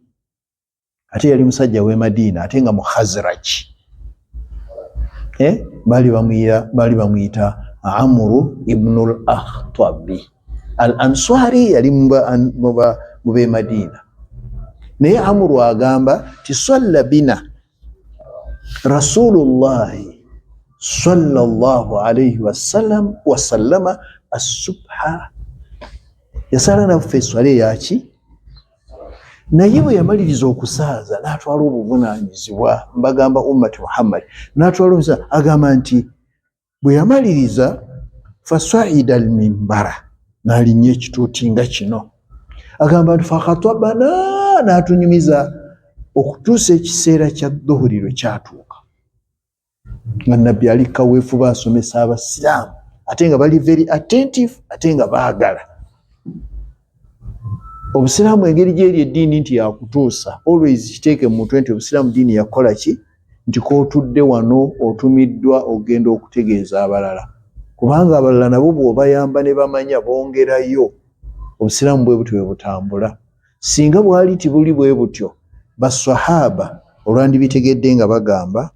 ate yali musajja w'e Madiina, ate nga mu Khazraj, eh? Baali bamuyita Amuru ibnul Akhtabi al Answari, yali mu b'e Madiina. Naye Amuru agamba ti salla bina Rasulullahi sallallahu alaihi wasallam wasallama assubha, yasaala naffe eswala eyaki. Naye bwe yamaliriza okusaaza n'atwala obuvunaanyizibwa, mbagamba ummati Muhammad, n'atwala obuvunaanyizibwa, agamba nti bwe yamaliriza fasaida almimbara, n'alinnya ekituuti nga kino, agamba nti fakhatabana, n'atunyumiza okutuusa ekiseera kya dhuhuri lwe kyatuuka, nga nabbi ali kaweefuba asomesa abasiraamu, ate nga bali very attentive, ate nga baagala obusiraamu. Engeri gyeri eddiini nti yakutuusa, always kiteeke mu mutwe nti obusiraamu ddiini yakukola ki, nti k'otudde wano otumiddwa okugenda okutegeeza abalala, kubanga abalala nabo bw'obayamba ne bamanya bongerayo. Obusiraamu bwe butyo bwe butambula. Singa bwali tibuli bwe butyo, baswahaba olwandibitegedde nga bagamba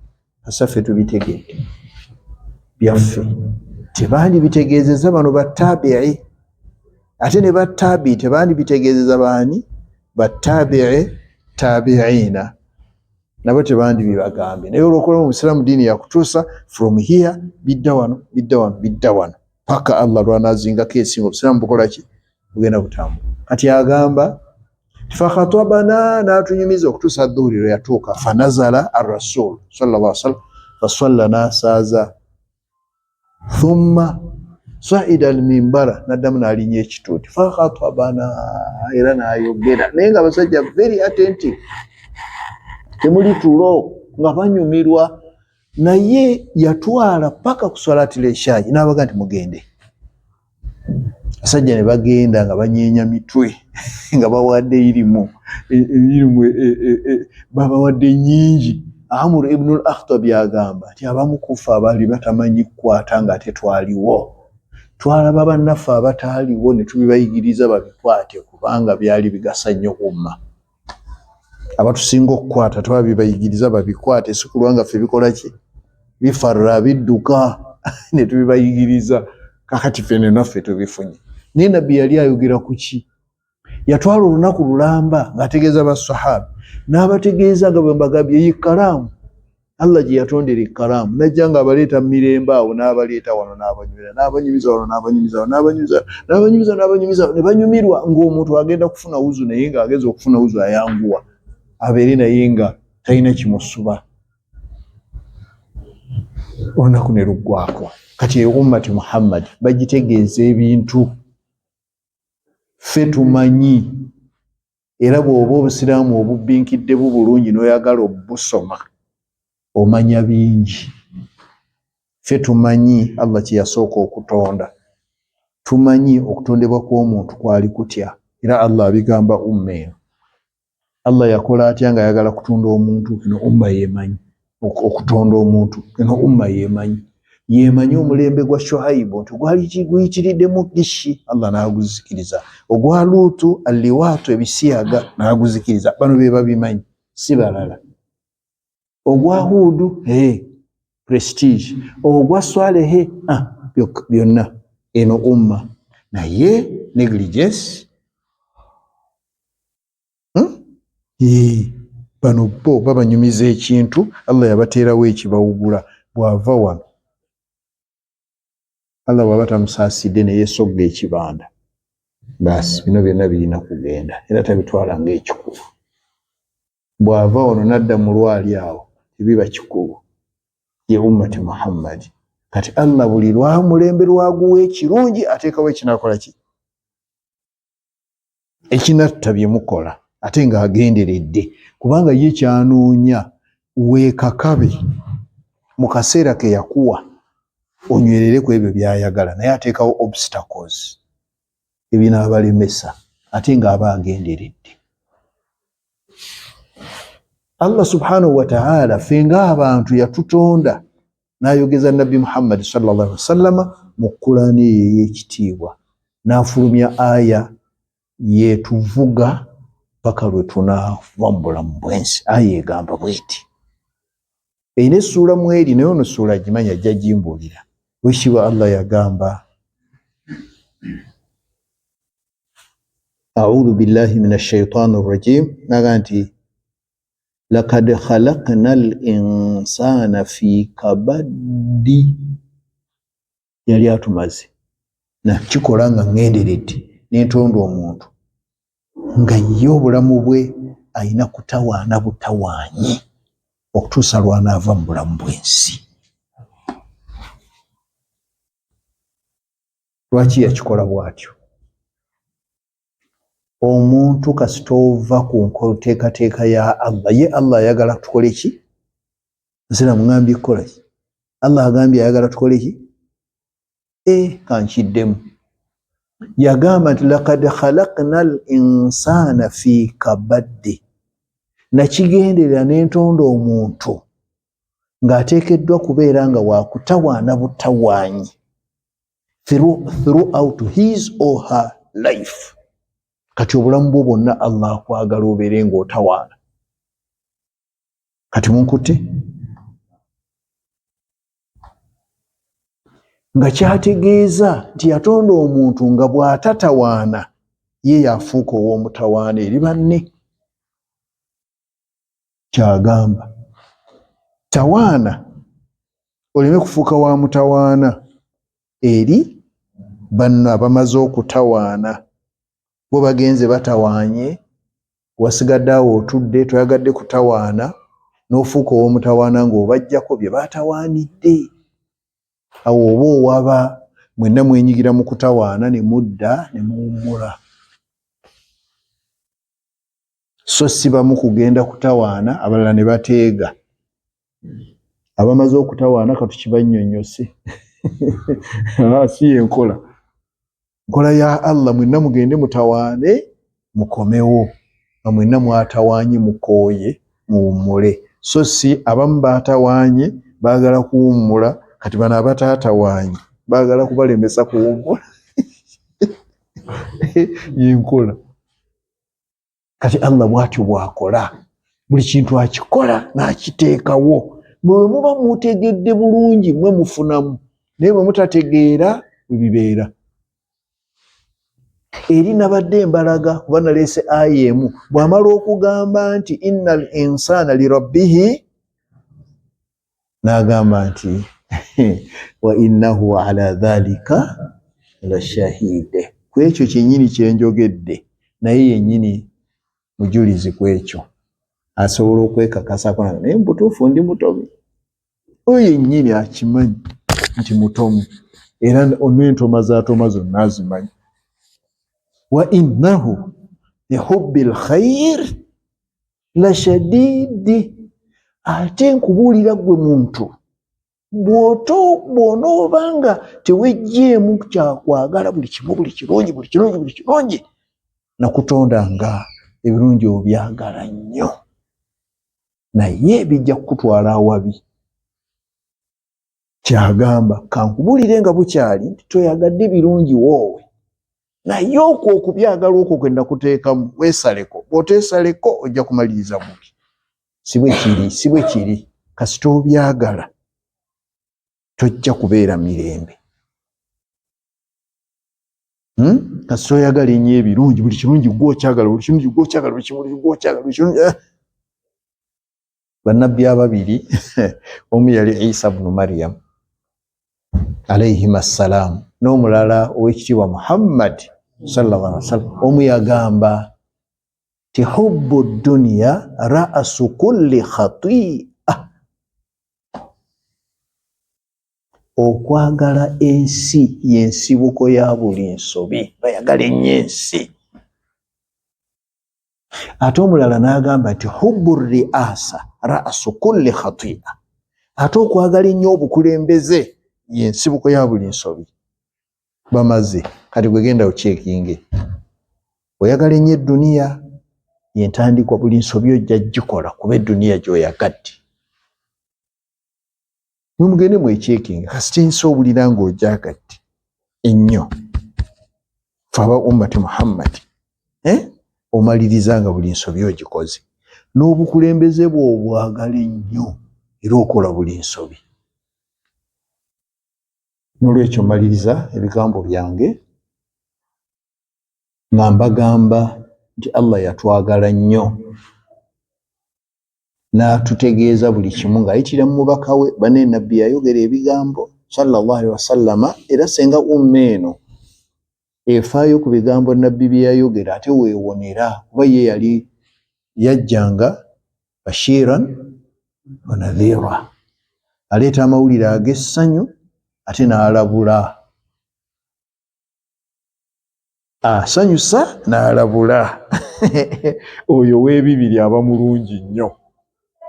asaffe tubitegedde byaffe, tebandibitegeezeza bano batabii, ate ne batabii tebandibitegeezeza baani, batabii tabiina nabo tebandibibagambye. Naye olwokuba omusiraamu diini yakutuusa from here, bidda wano, bidda wano, bidda wano, paka Allah lwanazingako ensinga, obusiraamu bukola ki, bugenda butambula. Kati agamba fakhatabana, n'atunyumiza okutuusa dhuhuri lwe yatuuka. Fanazala arrasul sallallahu alaihi wasallam fasalla, n'asaaza, thumma saida almimbara, naddamu n'alinnya ekituuti, fakhatabana, era n'ayogera, naye nga abasajja very attentive, temuli tulo, nga banyumirwa. Naye yatwala paka ku swalati leshayi, n'abaga nti mugende. Abasajja ne bagenda nga banyeenya mitwe, nga bawadde irimu emirimu, babawadde nyingi. Amur ibnul Akhtabi agamba nti abamu kufa abaali batamanyi kukwata nga ate twaliwo, twalaba bannaffe abataaliwo ne tubibayigiriza babikwate, kubanga byali bigasa nnyo umma. Abatusinga okukwata twabibayigiriza babikwate, si kulwa nga ffe bikola ki, bifarra bidduka, ne tubibayigiriza. Kakati ffe nenaffe tubifunye. Naye nabbi yali ayogera ku ki? Yatwala olunaku lulamba ng'ategeeza basahaba, n'abategeeza nga bwe mbagambye eyo ekkalaamu Allah gye yatondera ekkalaamu, najja nga abaleeta mu mirembe awo, n'abaleeta wano, n'abanywera, n'abanyumiza wano, n'abanyumiza wano, n'abanyumiza, n'abanyumiza, n'abanyumiza, ne banyumirwa ng'omuntu agenda kufuna wuzu, naye ng'ageza okufuna wuzu ayanguwa abeere naye nga talina kimusuba. Olunaku ne luggwako. Kati eyo ummati Muhammad bagitegeeza ebintu ffe tumanyi. Era bw'oba obusiraamu obubbinkidde bulungi n'oyagala obusoma, omanya bingi. Ffe tumanyi Allah kye yasooka okutonda, tumanyi okutondebwa kw'omuntu kwali kutya, era Allah abigamba umma eno. Allah yakola atya nga ayagala kutonda omuntu? Eno umma yemanyi okutonda omuntu, eno umma yemanyi, yemanyi omulembe gwa Shuhaibu nti gwali guyitiriddemu gishi, Allah n'aguzikiriza, ogwa Luutu alliwaatu ebisiyaga n'aguzikiriza. Bano be babimanyi, si balala. Ogwa Huudu hey, prestige, ogwa Swalehe ah, byonna eno umma. Naye negligence. Bano bo babanyumiza ekintu Allah yabateerawo ekibawugula. Bw'ava wano, Allah bw'aba tamusaasidde ne yeesogga ekibanda, baasi bino byonna birina kugenda, era tabitwala ng'ekikulu. Bw'ava wano n'adda mu lwali awo tebiba kikulu. Ye ummati Muhammadi. Kati Allah buli lwamulembe lwaguwa ekirungi ateekawo ekinakola ki, ekinatta bye mukola, ate ng'agenderedde, kubanga ye kyanoonya weekakabe mu kaseera ke yakuwa onywerere ku ebyo by'ayagala, naye ateekawo obstacles ebinaabalemesa, ate ng'aba agenderedde. Allah subhanahu wa ta'ala ffe ng'abantu yatutonda n'ayogeza Nabbi Muhammad sallallahu alaihi wasallama mu Kulaani eyo ey'ekitiibwa, n'afulumya aya yetuvuga paka lwe tunaava mu bulamu bw'ensi. Aya egamba bweti, erina essuula mweri, naye ono ssuula agimanya ajja gimbuulira. Wekitiibwa Allah yagamba Audhu billahi min ashaitani rajim, naga nti lakad khalakna al insana fi kabaddi. Yali atumaze nakikola nga ŋŋenderedde nentonda omuntu nga ye obulamu bwe alina kutawaana butawaanyi okutuusa lw'anaava mu bulamu bw'ensi. Lwaki yakikola bw'atyo? Omuntu kasita ova ku nteekateeka ya Allah, ye Allah ayagala tukole ki? Nsiramu ŋambye kukola ki? Allah agambye ayagala tukole ki? E, kankiddemu. Yagamba nti lakad khalakna al insana fi kabaddi, nakigenderera nentonda omuntu ng'ateekeddwa kubeera nga wakutawaana butawaanyi throughout his or her life. Kati obulamu bwo bwonna Allah akwagala obeere ng'otawaana. Kati munkutte nga kyategeeza nti yatonda omuntu nga bw'atatawaana ye yafuuka ow'omutawaana eri banne. Kyagamba tawaana oleme kufuuka wa mutawaana eri banno abamaze okutawaana. Bo bagenze batawaanye, wasigadde awo otudde toyagadde kutawaana n'ofuuka ow'omutawaana ng'obajjako bye batawaanidde. Awo oba owaba mwenna mwenyigira mu kutawaana ne mudda ne muwummula, so si bamu kugenda kutawaana abalala ne bateega. Abamaze okutawaana katukibannyonnyose. Si yenkola, nkola ya Allah. Mwenna mugende mutawaane mukomewo nga mwenna mwatawaanye mukooye muwummule, so si abamu baatawaanye baagala kuwummula, kati bano abataatawaanye baagala kubalemesa kuwummula. Yenkola. Kati Allah bwatyo bwakola, buli kintu akikola n'akiteekawo. Mwe muba mutegedde bulungi mwe mufunamu, naye bwe mutategeera bwe bibeera. Eri nabadde embalaga kuba naleese aya emu bw'amala okugamba nti inna al insana lirabbihi, n'agamba nti wa innahu ala dhalika la shahide. Ku ekyo kyennyini kyenjogedde naye yennyini mujulizi ku ekyo, asobola okwekakasako naye mubutuufu ndi mutomi. Oyo yennyini akimanyi nti mutomi, era n'entoma z'atoma zonna azimanyi. Wa innahu lihubbi lkhair la shadidi. Ate nkubuulira ggwe muntu, bw'onooba nga tewejjeemu kyakwagala buli kimu, buli kirungi, buli kirungi, buli kirungi, nakutonda nga ebirungi obyagala nnyo, naye bijja kukutwala awabi. Kyagamba kankubuulire nga bukyali nti toyagadde birungi woowe, naye okwo okubyagala okwo kwe nakuteekamu weesaleko, bw'oteesaleko ojja kumaliriza bubi. Si bwe kiri, si bwe kiri. Kasita obyagala tojja kubeera mirembe. Kasita oyagala ennyo ebirungi, buli kirungi gwe okyagala, buli kirungi gwe okyagala, buli kirungi gwe okyagala, buli kirungi. Bannabbi ababiri, omu yali Isa bnu Maryam alayhim assalaamu, n'omulala owekitiibwa Muhammad sallallahu alaihi wasallam. Omu yagamba ti hubbu dunya ra'su kulli khati'a, okwagala ensi y'ensibuko ya buli nsobi, bayagala ennyo ensi. Ate omulala n'agamba nti hubbu riasa ra'su kulli khati'a, ate okwagala ennyo obukulembeze y'ensibuko ya buli nsobi. Bamaze kati gwe genda okyekinge, oyagala ennyo edduniya yentandikwa buli nsobi ojja gikola kuba edduniya gy'oyagadde. Mwe mugende mwekyekinge, kasita ensi owulira ng'ogyagadde ennyo, fe aba ummati Muhammadi omaliriza nga buli nsobi ogikoze, n'obukulembeze bw'obwagala ennyo era okola buli nsobi. N'olwekyo maliriza ebigambo byange Nga mbagamba nti Allah yatwagala nnyo n'atutegeeza buli kimu ng'ayitira mu mubaka we. Bane nabbi yayogera ebigambo sallallahu alaihi wasallama, era senga umma eno efaayo ku bigambo nabbi bye yayogera ate weewonera, kuba ye yali yajjanga bashiran wa nadhira, aleeta amawulire ag'essanyu ate n'alabula, asanyusa n'alabula. Oyo w'ebibiri aba mulungi nnyo.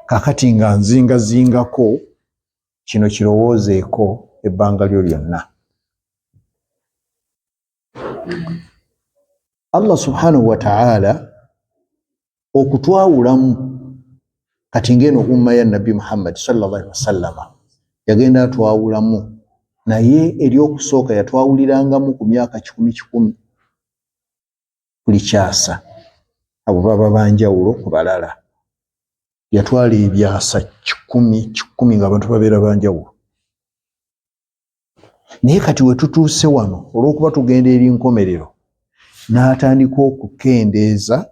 Kakati nga nzingazingako kino, kirowoozeeko ebbanga lyo lyonna. Allah subhanahu wa ta'ala okutwawulamu kati ng'eno umma ya Nabbi Muhammad sallallahu alaihi wasallama yagenda atwawulamu, naye ery'okusooka yatwawulirangamu ku myaka kikumi kikumi buli kyasa, abo baba banjawulo ku balala. Yatwala ebyasa kikumi kikumi ng'abantu babeera banjawulo. Naye kati we tutuuse wano, olw'okuba tugenda eri nkomerero, n'atandika okukendeeza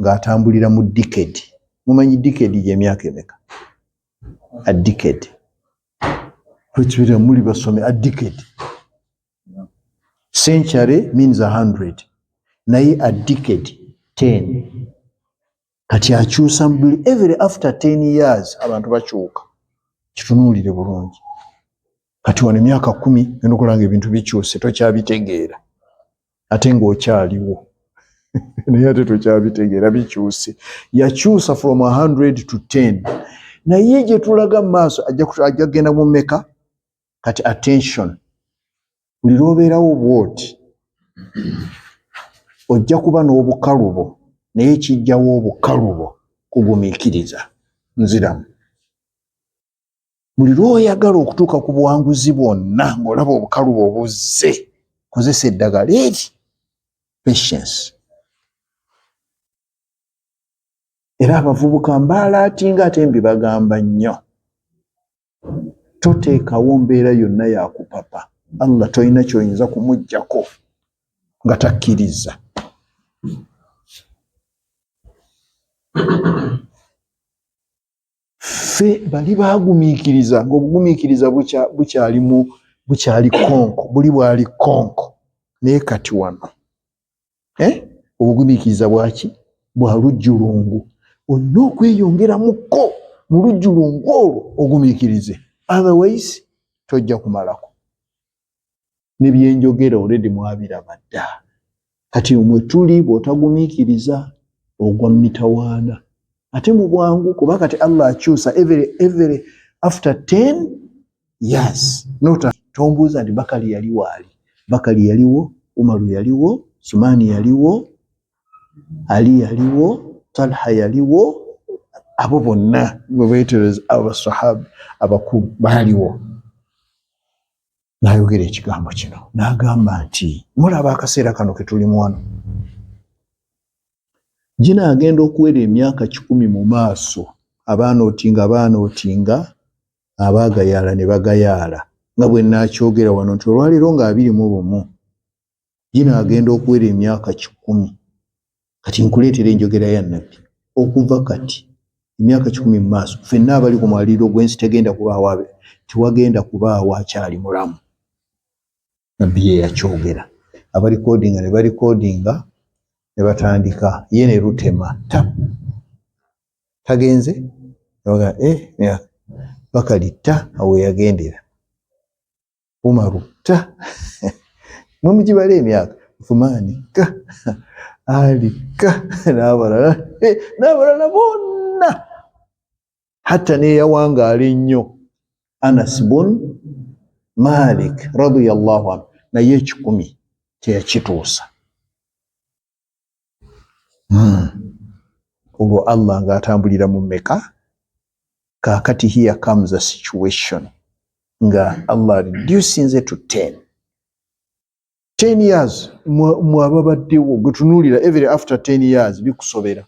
ng'atambulira mu decade. Mumanyi decade gy'emyaka emeka? A decade, lwekibira muli basome. A decade, century means 100, naye a decade 10. Kati akyusa buli every after 10 years abantu bakyuka. Kitunuulire bulungi. Kati wano emyaka 10 genda okulanga ebintu bikyuse, tokyabitegeera, ate ng'okyaliwo naye ate tokyabitegeera, bikyuse. Yakyusa from 100 to 10, naye gye tulaga mu maaso ajja kugenda mu mmeka? Kati attention, buli lw'obeerawo bw'oti ojja kuba n'obukalubo, naye kijjawo obukalubo kugumiikiriza. Nziramu, buli lw'oyagala okutuuka ku buwanguzi bwonna ng'olaba obukalubo obuzze, kozesa eddagala eri patience. Era abavubuka mbaalaatinga ate mbibagamba nnyo, toteekawo mbeera yonna yakupapa. Allah tolina kyoyinza kumuggyako nga takkiriza. Ffe bali baagumiikiriza ng'obugumiikiriza bukyali bukyali konko, buli bwali konko, naye kati wano obugumiikiriza bwaki bwa lujjulungu. Olina okweyongeramukko mu lujjulungu olwo ogumiikirize, otherwise tojja kumalako. Ne byenjogera already mwabiraba dda. Kati mwe tuli, bw'otagumiikiriza ogwa mu mitawaana ate mu bwangu, kuba kati Allah akyusa every after 10 years. Not tombuuza nti Bakali yaliwo, ali Bakali yaliwo, Umaru yaliwo, Sumani yaliwo, Ali yaliwo, Talha yaliwo, abo bonna bwe beetereza abasahaba abakulu baaliwo. N'ayogera ekigambo kino n'agamba nti mulaba akaseera kano ke tulimu wano, gina agenda okuwera emyaka 100 mu maaso, abaanootinga baanootinga, abaagayaala ne bagayaala, nga bwe naakyogera wano nti olwaleero nga 21, gina agenda okuwera emyaka 100. Kati nkuleetera enjogera ya Nabbi. Okuva kati emyaka 100 mu maaso, ffenna abali ku mwaliiro gw'ensi tegenda kubaawo, tewagenda kubaawo akyali mulamu. Nabbi ye yakyogera. Abalikodinga ne balikodinga ne batandika ye ne lutema ta tagenze Bakali ta awo yagendera, Umaru ta, mwe mugibala emyaka, Uthumani ka, Ali ka, n'abalala n'abalala bonna, hatta neyawangaala ennyo Anas bun Malik radiyallahu anhu, naye 100 teyakituusa. Olwo Allah ng'atambulira mu mmeka? Kaakati here comes a situation nga Allah reducinze to 10 10 years. Mwe ababaddewo gwe tunuulira, every after 10 years bikusobera.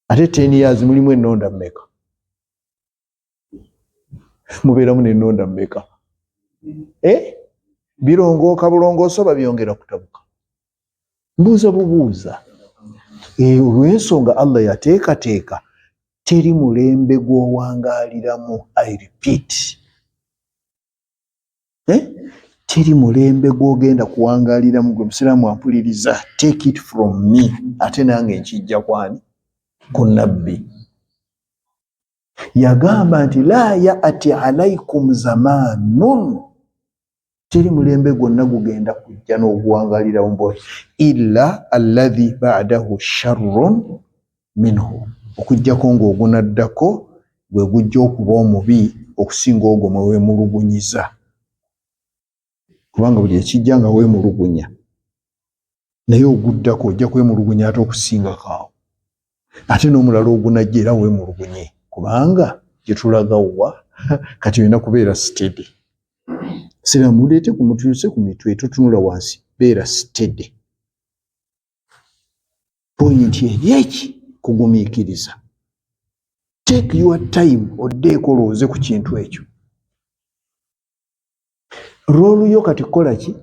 Ate 10 years mulimu ennonda mmeka? Mubeeramu n'ennonda mmeka? Birongooka bulongooso, babyongera kutabuka. Mbuuza bubuuza. Olw'ensonga Allah yateekateeka teri mulembe gw'owangaaliramu. I repeat, eh? Teri mulembe gw'ogenda kuwangaaliramu. Gwe musiraamu ampuliriza, take it from me, ate nange nkijja kwani ku nabbi yagamba nti la ya'ti alaikum zamanun, teri mulembe gwonna gugenda kujja n'oguwangaaliramu bwe illa alladhi ba'dahu sharrun minhu, okuggyako ng'ogunaddako gwe gujja okuba omubi okusinga ogwo mwe weemulugunyiza, kubanga buli ekijja nga weemulugunya naye oguddako ojja kwemulugunya ate okusingako awo, ate n'omulala ogunajja era weemulugunye, kubanga gye tulaga wa kati olina kubeera steady. Siraamu muleete ku mutuuse ku mitwe, totunula wansi, beera steady. Point eri eki kugumiikiriza. Take your time, oddeeko olowooze ku kintu ekyo. Role yo kati kukola ki?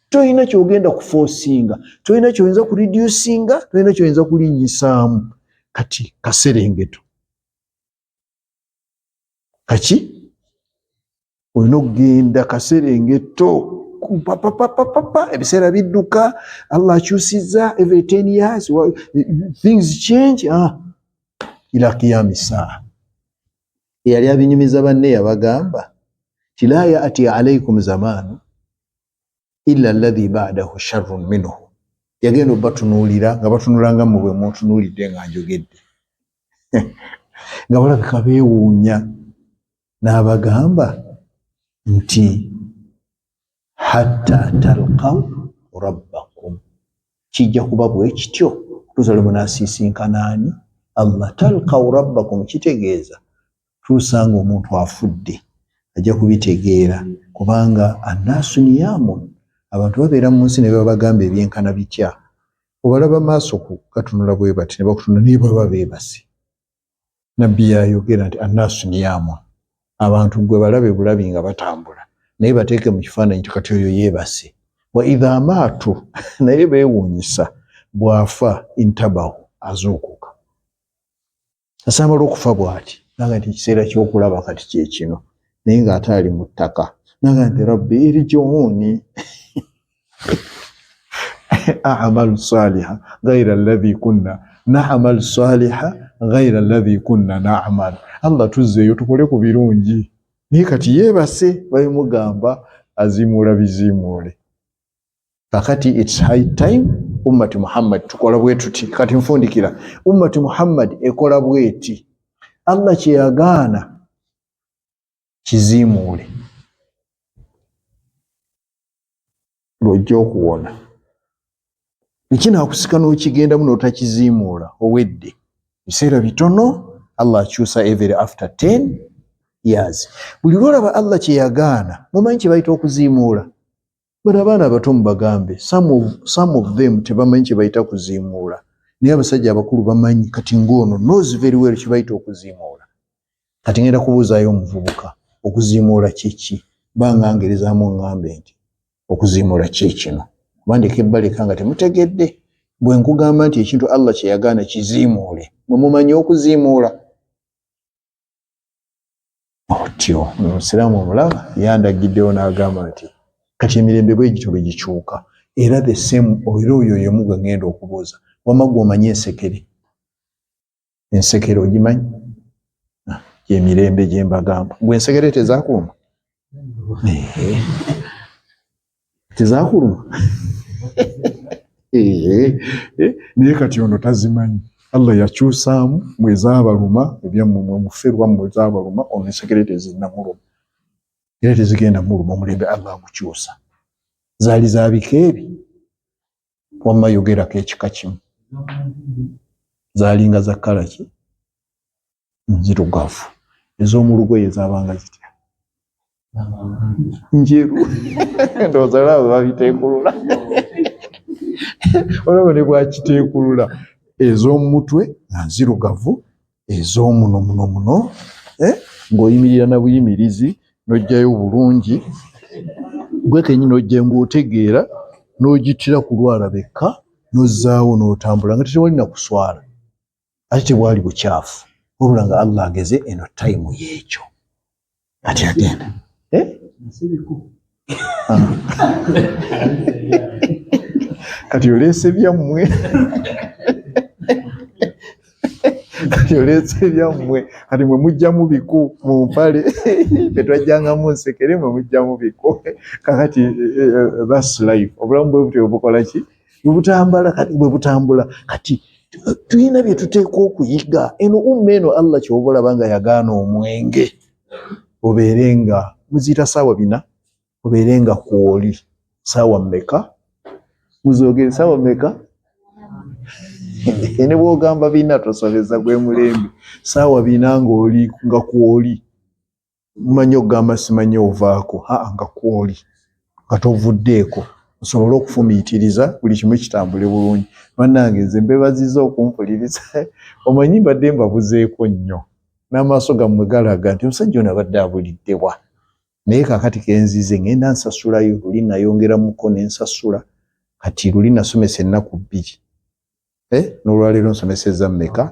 Tolina kyogenda kuforcinga, tolina kyoyinza kureducinga, tolina kyoyinza kulinnyisaamu. Kati kaserengeto kaki olina okugenda kaserengeto papapapapa. Ebiseera bidduka, Allah akyusiza every 10 years, things change, ah. Ila qiyami saa. Eyali abinyumiza banne yabagamba ti la yati alaikum zamanu illa alladhi ba'dahu sharrun minhu. Yagenda obatunuulira nga batunulanga mmwe bwe muntunuulidde nga njogedde, nga balabika beewuunya, n'abagamba nti hatta talqaw rabbakum, kijja kuba bwe kityo okutuusa lwe munaasisinkana ani? Allah. Talqaw rabbakum kitegeeza tuusa nga omuntu afudde ajja kubitegeera, kubanga annaasu niyamun, abantu babeera mu nsi ne babagamba ebyenkana bitya, obalaba maaso ku gatunula bwe bati ne bakutunula naye baba beebase. Nabbi yayogera nti annaasu niyamun, abantu gwe balabe bulabi nga batambula naye bateeke mu kifaananyi nti kati oyo yeebase. Wa idha maatu, naye beewuunyisa bw'afa, intabahu, azuukuka asambala okufa bw'ati naga nti ekiseera ky'okulaba kati kye kino, naye ng'ate ali mu ttaka naga nti rabbi irjiuni a'malu saliha ghaira alladhi kunna na'mal saliha ghaira alladhi kunna na'mal. Allah tuzzeeyo tukole ku birungi, naye kati yeebase babimugamba azimuula bizimuule. Kakati it's high time ummati Muhammad tukola bwe tuti. Kati nfundikira, ummati Muhammad ekola bweti: Allah kye yagaana kiziimuule lw'ojja okuwona. Ekinaakusika n'okigendamu n'otakiziimuula owedde. Biseera bitono Allah akyusa every after 10 years. Buli lwolaba Allah kye yagaana, mumanyi kye bayita okuziimuula? Bano abaana abato mubagambe, some of them tebamanyi kye bayita kuziimuula, naye abasajja abakulu bamanyi. Kati ng'ono knows very well kye bayita okuziimuula. Kati ngenda kubuuzaayo omuvubuka, okuziimuula kiki? Banga ngerezaamu ŋŋambe nti okuziimuula ki kino, oba ndeka ebbaleka nga temutegedde. Bwe nkugamba nti ekintu Allah kye yagaana kiziimuule, mwe mumanyi okuziimuula otyo? Omusiraamu omulaba yandagiddewo n'agamba nti kati emirembe bwe gityo bwe gikyuka, era the same. Era oyo y'omu gwe ŋŋenda okubuuza. Wamma gwe omanyi ensekere? Ensekere ogimanyi? Ah, gyemirembe gye mbagamba. Gwe ensekere tezakuluma? Tezakuluma, naye kati ono tazimanyi. Allah yakyusaamu, mwezaabaluma ebyammwe, mwe muferwa mmwe zaabaluma. Ono ensekere tezinnamuluma era tezigenda muluma. Omulembe Allah agukyusa. Zaali zabika ebi wamma yogerako ekika kimu, zaalinga za kkala ki? Nzirugavu. Ez'omulugoye zaabanga zitya? Njeru. Ndowooza olaba babiteekulula, olaba ne bwakiteekulula. Ez'omumutwe nga nzirugavu, ez'omuno muno muno, eh? Ng'oyimirira na buyimirizi n'ojjayo bulungi gwe kenyini ojja ng'otegeera. N'ogittira ku lwala bekka n'ozzaawo n'otambula nga tetewali na kuswala, ate tebwali bukyafu, wabula nga Allah ageze eno tayimu y'ekyo ati agenda, eh? Ah. Kati oleese byammwe, kati oleese byammwe, kati mwe mujjamu biku mu mpale, tetwajjangamu nsekere, mwe mujjamu biku. Kakati eh, eh, that's life. Obulamu bwe butyo bukola ki? Bwebutambala kati, bwe butambula kati. Tulina bye tuteekwa okuyiga eno umma eno. Allah kyoba olaba nga yagaana omwenge, obeere nga muziyita saawa 4, obeere nga kwoli saawa mmeka? Muzoogere, saawa mmeka? Ne bwogamba 4 tosobeza, gwe mulembe. Saawa 4 ng'oli nga kwoli, mumanyi okugamba simanyi ovaako, aa, nga kwoli nga tovuddeeko, osobole okufumiitiriza buli kimu kitambule bulungi. Bannange, nze mbebaziza okumpuliriza. Omanyi mbadde mbabuzeeko nnyo, n'amaaso gammwe galaga nti omusajja ono abadde abuliddebwa, naye kakati kenzize ngenda nsasulayo. Luli nayongeramuko nensasula. Kati luli nasomesa ennaku 2, eh, n'olwaleero nsomesezza mmeka?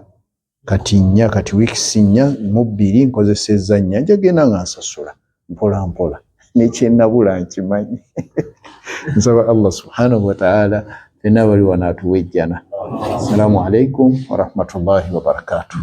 Kati 4. Kati weeks 4 mu 2 nkozesezza 4. Njagenda nga nsasula mpola mpola, nekyenabula nkimanyi. Nsaba Allah subhanahu wataala fenna abali wano atuwa ejjana. Assalamu alaikum warahmatullahi wabarakatuh.